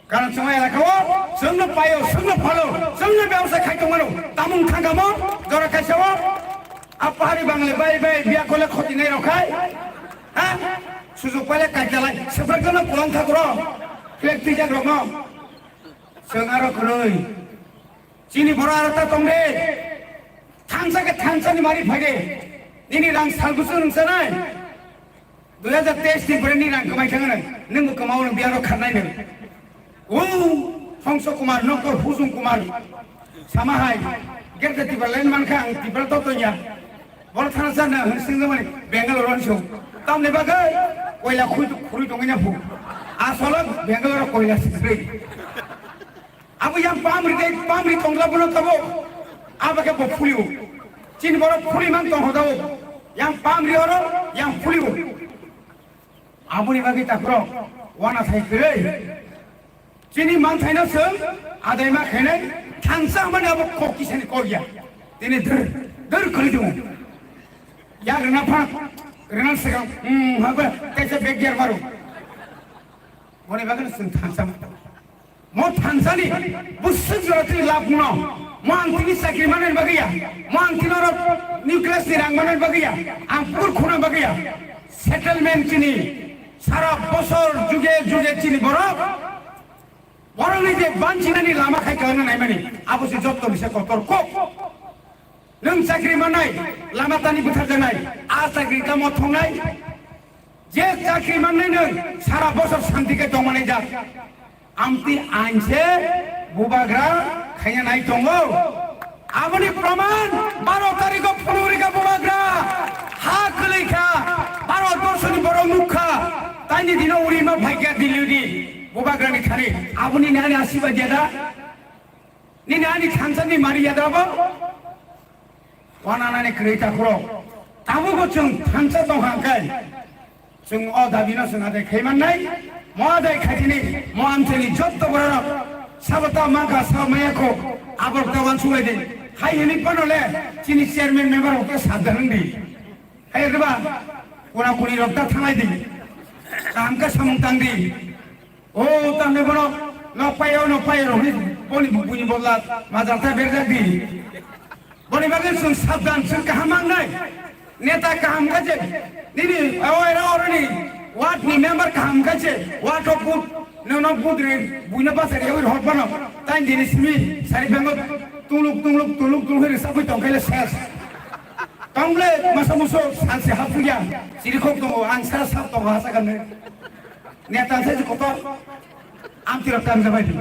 Karon chwng elakao, chwngno paio, chwngno phalo, chwngno bebsa khai tongmano, tamung thangkamo, jora kaisao, A pahari bangle bai bai biya kole khoti nai rok khai. Ha? Sujuk pale kaikalai. Seprek jono kulang thakro. Klek tijak rokno. Seng aro khului. Chini boro aro ta tong de. Thansa ke thansa ni mari phai de. Nini rang salbusu nungsa nai. Dui hajar teis ni pore ni rang kwmai thang nai. Nung bo kwmao nung biaro kharnai nung. O Hongso Kumar, nokto Hujung Kumar. Sama hai. Gerda Tipra len man kha ang Tipra to to ya. Boro thana sa na hwn sing mani Bangalore on so. Tamni bagwi koila khui khurui tongina phu. Asolo Bangalore koila sikri. Abo yang pamri dei, pamri tongla bono tabo. Abo ke bo phuliu. Chini borok phuli man tong hodao. Yang pamri oro, yang phuliu. Aboni bagwi takhro, wana thai kwrwi. Chini manthaino chwng adaima khainai thansa hwnmani abo kok kisani kok ya. Tini dwr, dwr kwrwi tongo. Yak rwna phak, rwna swkang, hmm, haba, kaisa bag gear maro. Boni bagwi chwng thansa mantha. Mo thansani bwswk jora twi lab no. Mo ang tini chakri manani bagwi ya. Mo ang tini oro nucleus ni rang manani bagwi ya. Ang pukur khuna bagwi ya. Settlement chini sara bosor juge juge chini borok. Borokni je banchinani lama khai kwlangna naimani. Abo se jotto bisa kotor kok. Nwng chakri mannai, lama tani bwtharjaknai, a chakri tamo thongnai, je chakri mannai nwng sara bosor santi khe tongmanai jak. Amtwi ain se bubagra khaina nai tongo. Aboni praman baro tarikh o phunuk rikha bubagra ha kwlwi kha, Bharat borso ni borok nuk kha, taini dino uri ma phai kha Delhi ni bubagra ni thani. Aboni nani asibad ya da? Nini ani thansa ni mari ya da bo? Wananani kwrwi takhurok. Tabukbo chwng thansa tong kha hwnkhe, chwng o dabino chwng adai khai mannai, mo adai khaitini, mo amchaini jotto bororok, sabo ta mankha, sabo maya kho, aborok ta wansuk lai di. Hai hwnwi phano le chini chairman member rok ta sabda wng di. Hai rwba, kuna kuni rok ta thanglai di. Kaham khe samung tang di. O tamni bono nok paio, nok paio rok ni boni buini bodla majal ta berjak di. Boni bagwi chwng sabdan, chwng kaham mangnai. Neta kaham kha je, nini o era oroni ward ni member kaham kha je, ward of vote, nono vote ri, buino bachari yawi rok bono. Tain dini simi sari bengo tungluk, tungluk, tungluk, tungluk hiri sabwi tongkhaile ses. Tongle masa muso sansi hapsuya, siri khok tongo, ang sara sap tongo, hasa kanne. Neta se kotor, amtwi rok tam jabai di.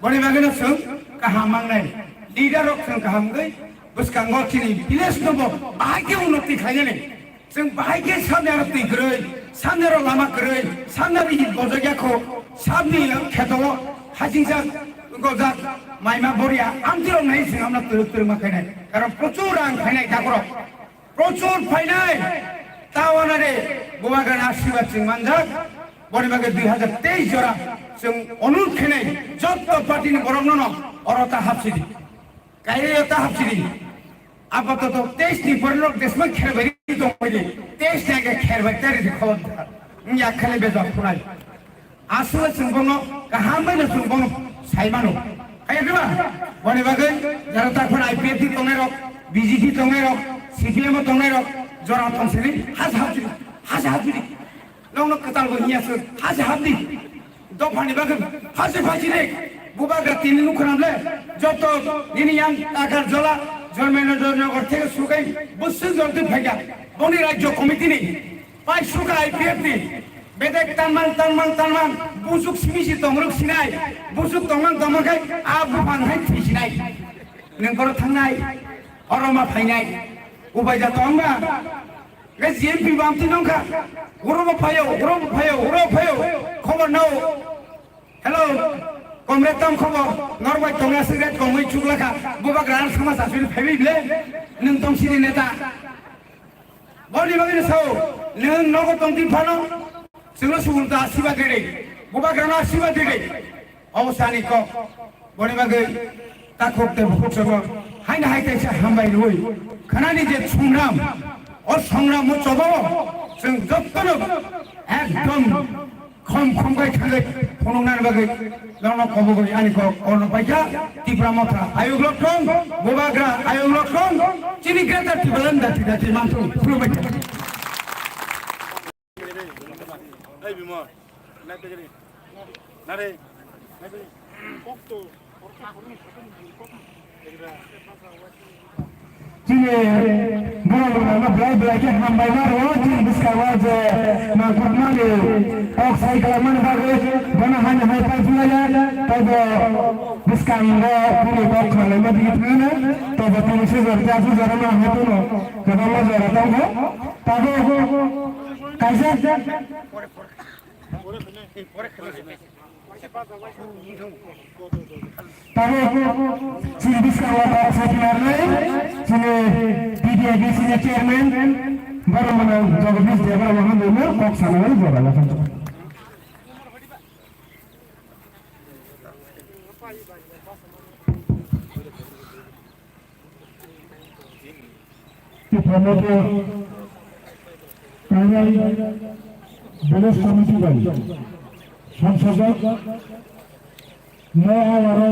Boni bagwi no chwng kaham mangnai. Leader rok chwng kaham gwi bwskango chini village no bo bahai khe unnoti khlainani. Chwng bahai khe samni aro twi kwrwi, samni aro lama kwrwi, samni aro hit bojak ya kho, samni kheto o hachingsa gojak maima boria amtwi rok nai chwng amna twrwk twrwk ma khainai. Karon prochur rang khainai dakorok. Prochur phainai, ta wanare bubagrani asirwad chwng manjak. Boni bagwi dui hajar teis jora chwng onurod khainai jotto party ni borokno no oro ta hapsidi. Kaire ta hapsidi. Apatoto teis ni borok desma kherbai tongbai di. Teis ni age kherbai tari di khobor. Wngya khale bejak phunai. Aswk chwng bono kaham bai no chwng bono sai mano. Kaya diba? Boni bagwi jara ta phano I P F T tongnai rok, B J P tongnai rok, C P M o tongnai rok, jora tong sini, hasa hapjini, hasa hapjini. Nokno kwtal bo hiya sir, hasa hapdi. Dophani bagwi phasi phasi de. Bubagra tini nukhanam le, joto nini yang Agartala, Joynagar theke sukai, bwswk jor twi phaikha. Boni Rajya Committee ni, Pai suka I P F ni. Bedek tanmang, tanmang, tanmang. Busuk simi si tongruk sinai. Busuk tongmang tongmang khai a buphang hai thwi sinai. Nwng boro thangnai. Oro ma phainai. Ubai da tongma. Ge G M P bam ti nongkha. Uro bo phayo, uro bo phayo, uro bo phayo. Khobor nao. Hello, comrade, tam khobor? Norbai tongya cigarette kongwi chuklakha. Bubagra ang sama sasuri phaiwi ble. Nwng tong sini neta. Boni bagwi no sao, nwng nogo tongdi phano, chwngno subul ta asirwad ridi. Bubagrano asirwad ridi. Obo sani kok. Boni bagwi takhuk tei bukhuk sobo haino hai kaisa hambai rwi. Khanani je songram, o songram o chobo chwng jottono ekdom khom khom kai thangwi phunuknani bagwi nono kobogwi ani kok orno paikha. Tipra Motha ayuk lok thung, Bubagra ayuk lok thung, Chini Greater Tipraland dati dati mantong, khulumbai. Chini borok rokno belai belai khe hambai ma rwo, chini bwskango je nangkukmani kok sai khlaimani bagwi bono hani hai pai philaiya, teibo bwskango bini kok khlaima digi thangna, teibo tini sijor ja sijor ma hai phano kwbangma jora tongo. Tabuk kaisa Tabuk chini bwskango kok sapinarnai chini T D A D C ni chairman Boromana Jagadish Debbarma Hamrungno kok sanani jora lakhang. Tipra Motha Kairai Village Committee bai sangsajak no awaro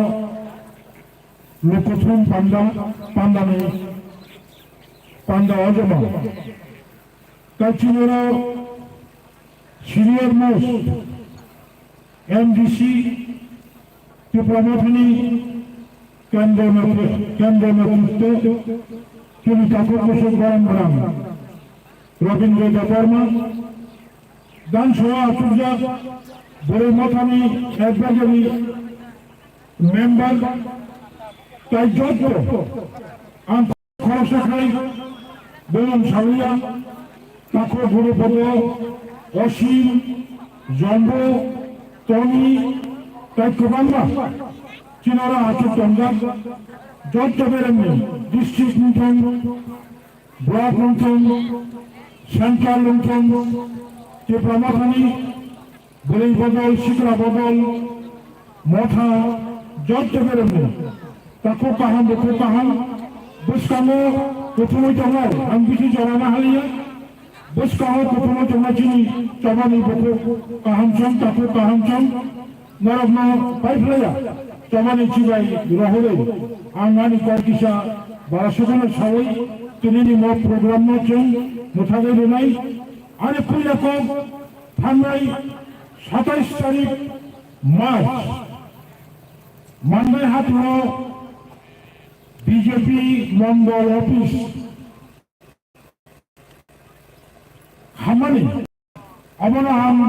Lokothum panda, pandani panda ojoma. Tei chini oro senior most M D C Tipra Mothani Kendra Netri-, Kendra Netritwo chini takhuk kuchuk borok borang Rabindra Debbarma, Dhan Sabha achukjak Boroi Mothani advisory member tei jotto ang Khoroksa khai bumung sawiya, takhuk Gurupodo, Osim, Jombo, Tony, tei kwbangma chini oro achuk tongjak. Jotto beremni district wngthung, block wngthung, central wngthung, Tipra Mothani Bwrwi bodol, sikla bodol, motha, jotto beremni takhuk kaham, bukhuk kaham, bwskango kuthumwi tongnai, ang bisi jorana haliya, bwskango kuthumwi tongnai chini chobani bukhuk kaham chwng, takhuk kaham chwng, norokno paiphlaiya, chobani chibai rohorwi, ang ani kok kisa bara sukhano sawi, tinini mo program no chwng mwthagwi rwnai, ani puila kok, Thangnai satais tarik March, Mandai haturo B J P mondol office khamani, abono ang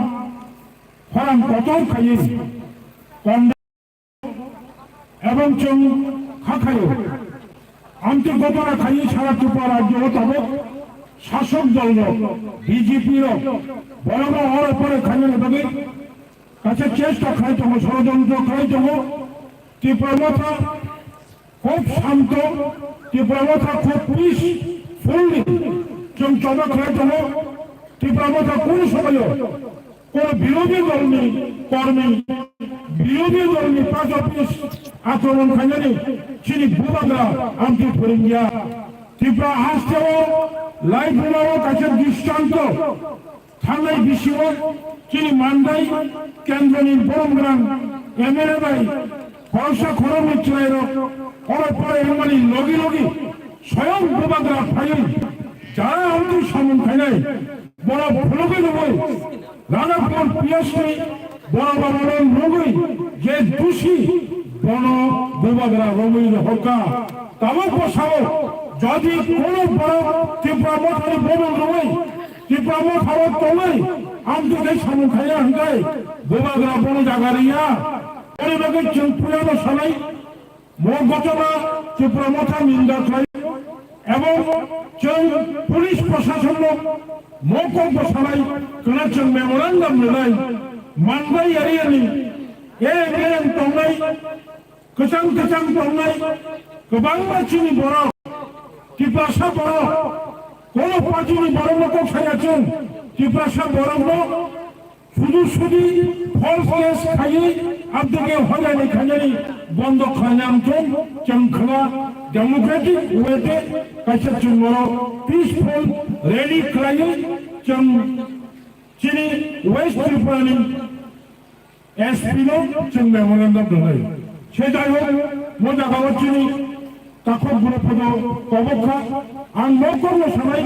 khorang kotor khaiwi konda Ebong chwng kha khaio. Amtwi gotona khaiwi sara Tripura rajyo o tabuk sasok dol rok, B J P rok, borok rok oro pore khainani bagwi kaisa chesta khlai tongo, sorojontro khlai tongo. Tipra Motha khub shanto, Tipra Motha khub peacefully chwng choba khlai tongo. Tipra Motha kunu somoyo Kono birodhi dolni kormi, birodhi dolni party office akromon khainani chini bubagra amtwi phwrwngya. Tipra hasteo lai bumao kaisa dristanto thangnai bisingo chini Mandai kendroni borom gwnang M L A bai khoroksa khoroknwi chwrairok oro pore wngmani logi logi soyong bubagra phaiwi jara amtwi samung khainai. Borok phulugwi rwui Radhapur P S ni borok rok nugwi je dusi bono bubagra romwi rohorkha. Tabuk bo sao jodi kono borok Tipra Mothani bobong rwui Tipra Mothao tongwi amtwi khe samung khaiya hwnkhe bubagra bono jaga riya. Ori bagwi chwng puyano sanai. Mo gotona Tipra Motha ninda khlai ebong chwng police proshasonno mo kok bwsalai kwna chwng memorandum rwnai Mandai area ni A M A M tongnai kwchang kwchang tongnai kwbangma chini borok Tiprasa borok kono party ni borokno kok saya chwng Tiprasa borokno Sudu sudi false case khaiwi abdege hoyani khainani bondo khlainani chwng chwng khwla democratic way de kaisa chwng oro peaceful rally khlaiwi chwng chini West Tripura ni S P no chwng memorandum rwnai. Se jai hok, mo jaga o chini Takhuk group-o tobokha, ang nokkorno sanai,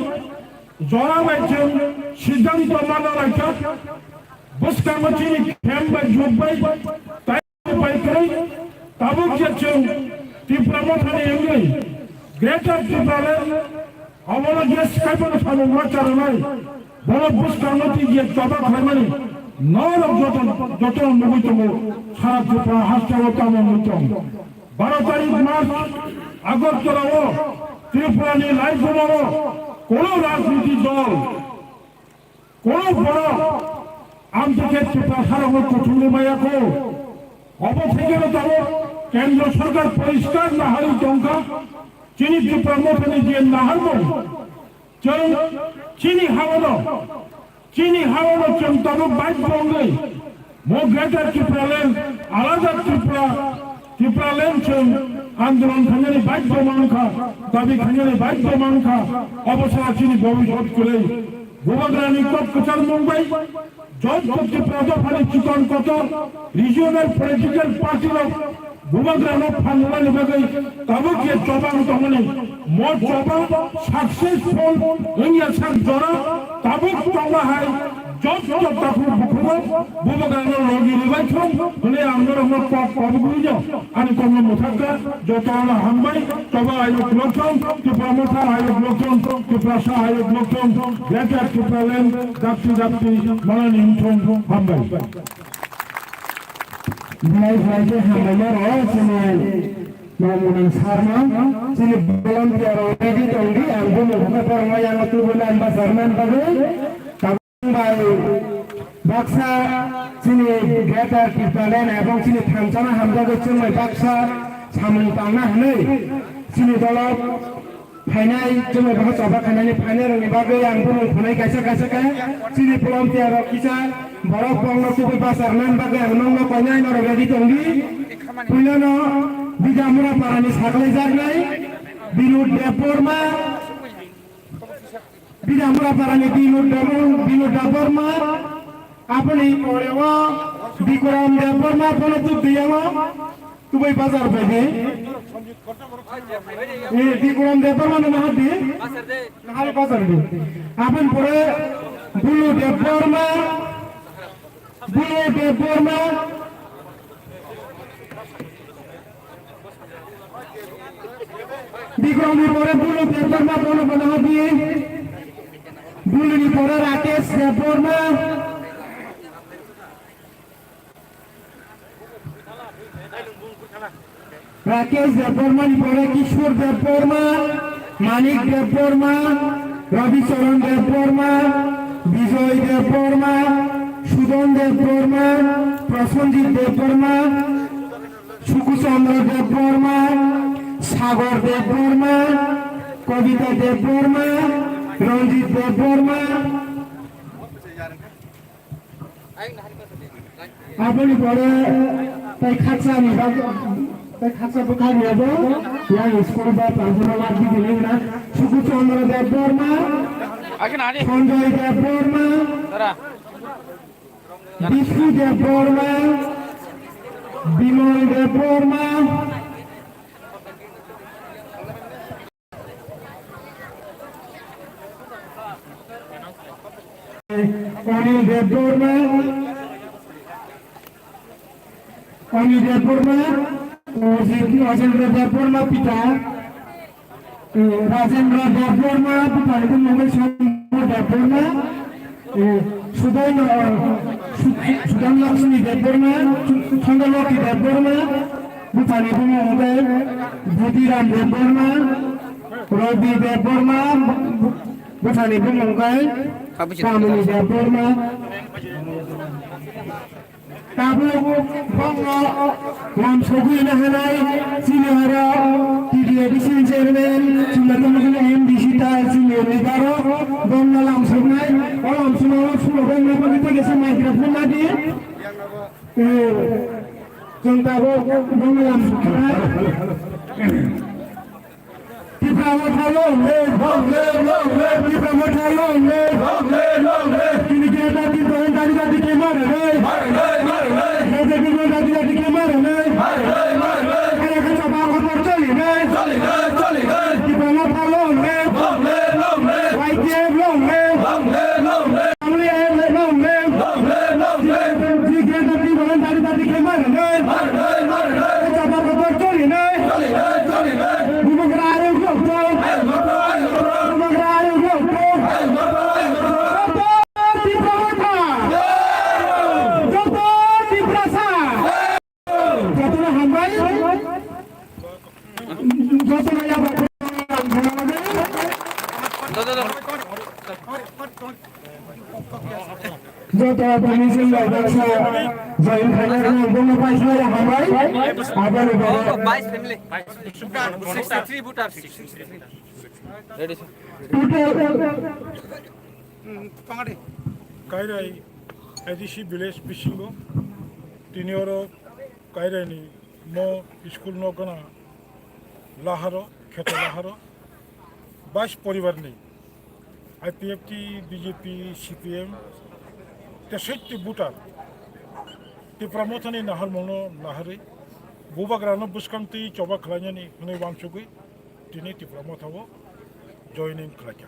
jora bai chwng siddhanto manna laikha, bwskango chini khem bai jug bai, tai bai kwrwi, tabuk je chwng Tipra Mothani wngwi Greater Tipraland, omono je swkaiphano samung ma charwnai, borok bwskango twi je choba khlaimani norok joto, joto nugwi tongo, sara Tripura hasteo tamo wngwi tong. Baro tarik March, Agartala-o Tripura ni Laibuma-o kono rajniti dol, kono borok amtwkhe Tripura sarokno kuthumwi maya kho. Obo thekeno tabuk Kendra Sarkar poriskar naharwi tongkha, chini Tipra Mothani je naharmung, chwng chini haono, chini haono chwng tabuk baidhyo wngwi, mo Greater Tipraland, alada Tripura, Tipraland chwng andolon khainani baidhyo mankha, dabi khainani baidhyo mankha, obo sa chini bobisot kwrwi. Bubagrani kok kwcharmung bai, Joto Tripura dophani chikon kotor regional political party rok Bubagrano phan rwnani bagwi tabuk je choba wng tongmani, mo choba successful wngya sak jora tabuk tongma hai joto takhuk bukhuk Bubagrano logi rwbai thung hwnwi ang norokno kok kobogwino ani kokno mwthakha. Jotono hambai, choba ayuk lokthung, Tipra Motha ayuk lokthung, Tiprasa ayuk lokthung, Greater Tipraland dakti dakti manani wngthung, hambai. Belai belai khe hambai norok chini Mamunang sarno, chini volunteer rok ready tongdi, ang bumung khe porma yang tu bulan basar nan bagwi. Bai baksa chini Greater Tipraland ebong chini thansana hamjagwi chwngbai baksa samung tangna hwnwi chini dolo phainai, chwngbai baksa choba khainani phainai rokni bagwi ang bumung khwnai kaisa kaisa khe chini volunteer rok kisa borok bongno tubui bachar nan bagwi ang nokno koinai norok ready tongdi. Puilano Bidamura parani saklaijaknai Binod Debbarma. Bidamura parani Binod Debor-, Binod Debbarma, aboni pore o Bikram Debbarma, bono tubdi yango, tubui bazar bai di. Eh, Bikram Debbarma no nahardi? Nahar bazar di. Aboni pore Bulu Debbarma, Bulu Debbarma, Bikramni pore Bulu Debbarma, bono bono hadi. Buluni pore Rakesh Debbarma. Rakesh Debbarmani pore Kishore Debbarma, Manik Debbarma, Rabi Charan Debbarma, Bijoy Debbarma, Sudon Debbarma, Prasanjit Debbarma, Suku Chandra Debbarma, Sagar Debbarma, Kobita Debbarma, Ranjit Debbarma. Aboni pore tai khatsa ni bag-, tai khatsa bwkha ni abo yang school ba pangkhoro lak di gini na Suku Chandra Debbarma, Sanjay Debbarma, Bishu Debbarma, Bimal Debbarma, Anil Debbarma, Anil Debbarma, Ojendra Debbarma pita, eh, Rajendra Debbarma, pita itu mungkin Somo Debbarma, eh, Sudai, eh, Su-, Sudan Lakshmi Debbarma, Su-, Chandra Lakshmi Debbarma, bwthani bumung hwnkhe Budhiram Debbarma, Rabi Debbarma, bwthani bumung hwnkhe Kamini Debbarma. Tabuk bongno lam sogwi na hanai chini oro T D A D C chairman, chini M D C ta chini leader o bongno lam sognai, o lam sogwi bongno bagwi tei kaisa microphone nadi. Chwng tabuk bongno lam sogwi. Tipra Motha long live, long live, long live. Tipra Motha long live, long live, long live. Chini Greater Tipraland dadi dadi khe ma rwnai, ma rwnai, ma rwnai. Greater Tipraland dadi dadi khe ma rwnai, ma rwnai, ma rwnai. Kaya khe chapa khobor choli nai, choli nai. Permission bai baksa join khaina rwng bono paismaya hambai. Aboni bagwi vice family. sixty-three voters. Ready, sir. Kairai A D C village bisingo tini oro Kairai ni mo school no gana laharo, kheto laharo, bais poribar ni I P F T, B J P, C P M, tesoitti butar Tipra Mothani naharmungno naharwi bubagrano bwskangtwi choba khlainani hwnwi uansugwi tini Tipra Mothao joining khlaikha.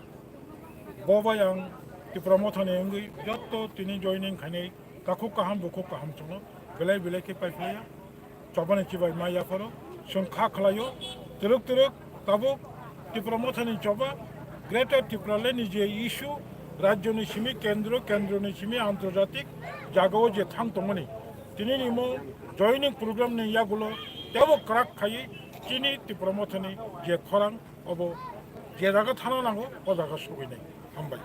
Bo bai ang Tipra Mothani wngwi jotto tini joining khainai takhuk kaham bukhuk kaham chwngno belai belai khe paiphlaiya. Chobani chibai ma yapharo chwng kha khlaio. Twrwk twrwk tabuk Tipra Mothani choba Greater Tipraland ni je issue rajyoni simi kendro, kendroni simi antorjatik jagao je thang tongmani tini ni mo joining program ni yagulo tebo kwrak khaiwi chini Tipra Mothani je khorang obo je jaga thana nango o jaga sogwi nai. Hambai.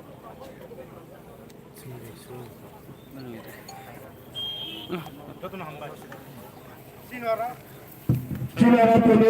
Chinara tini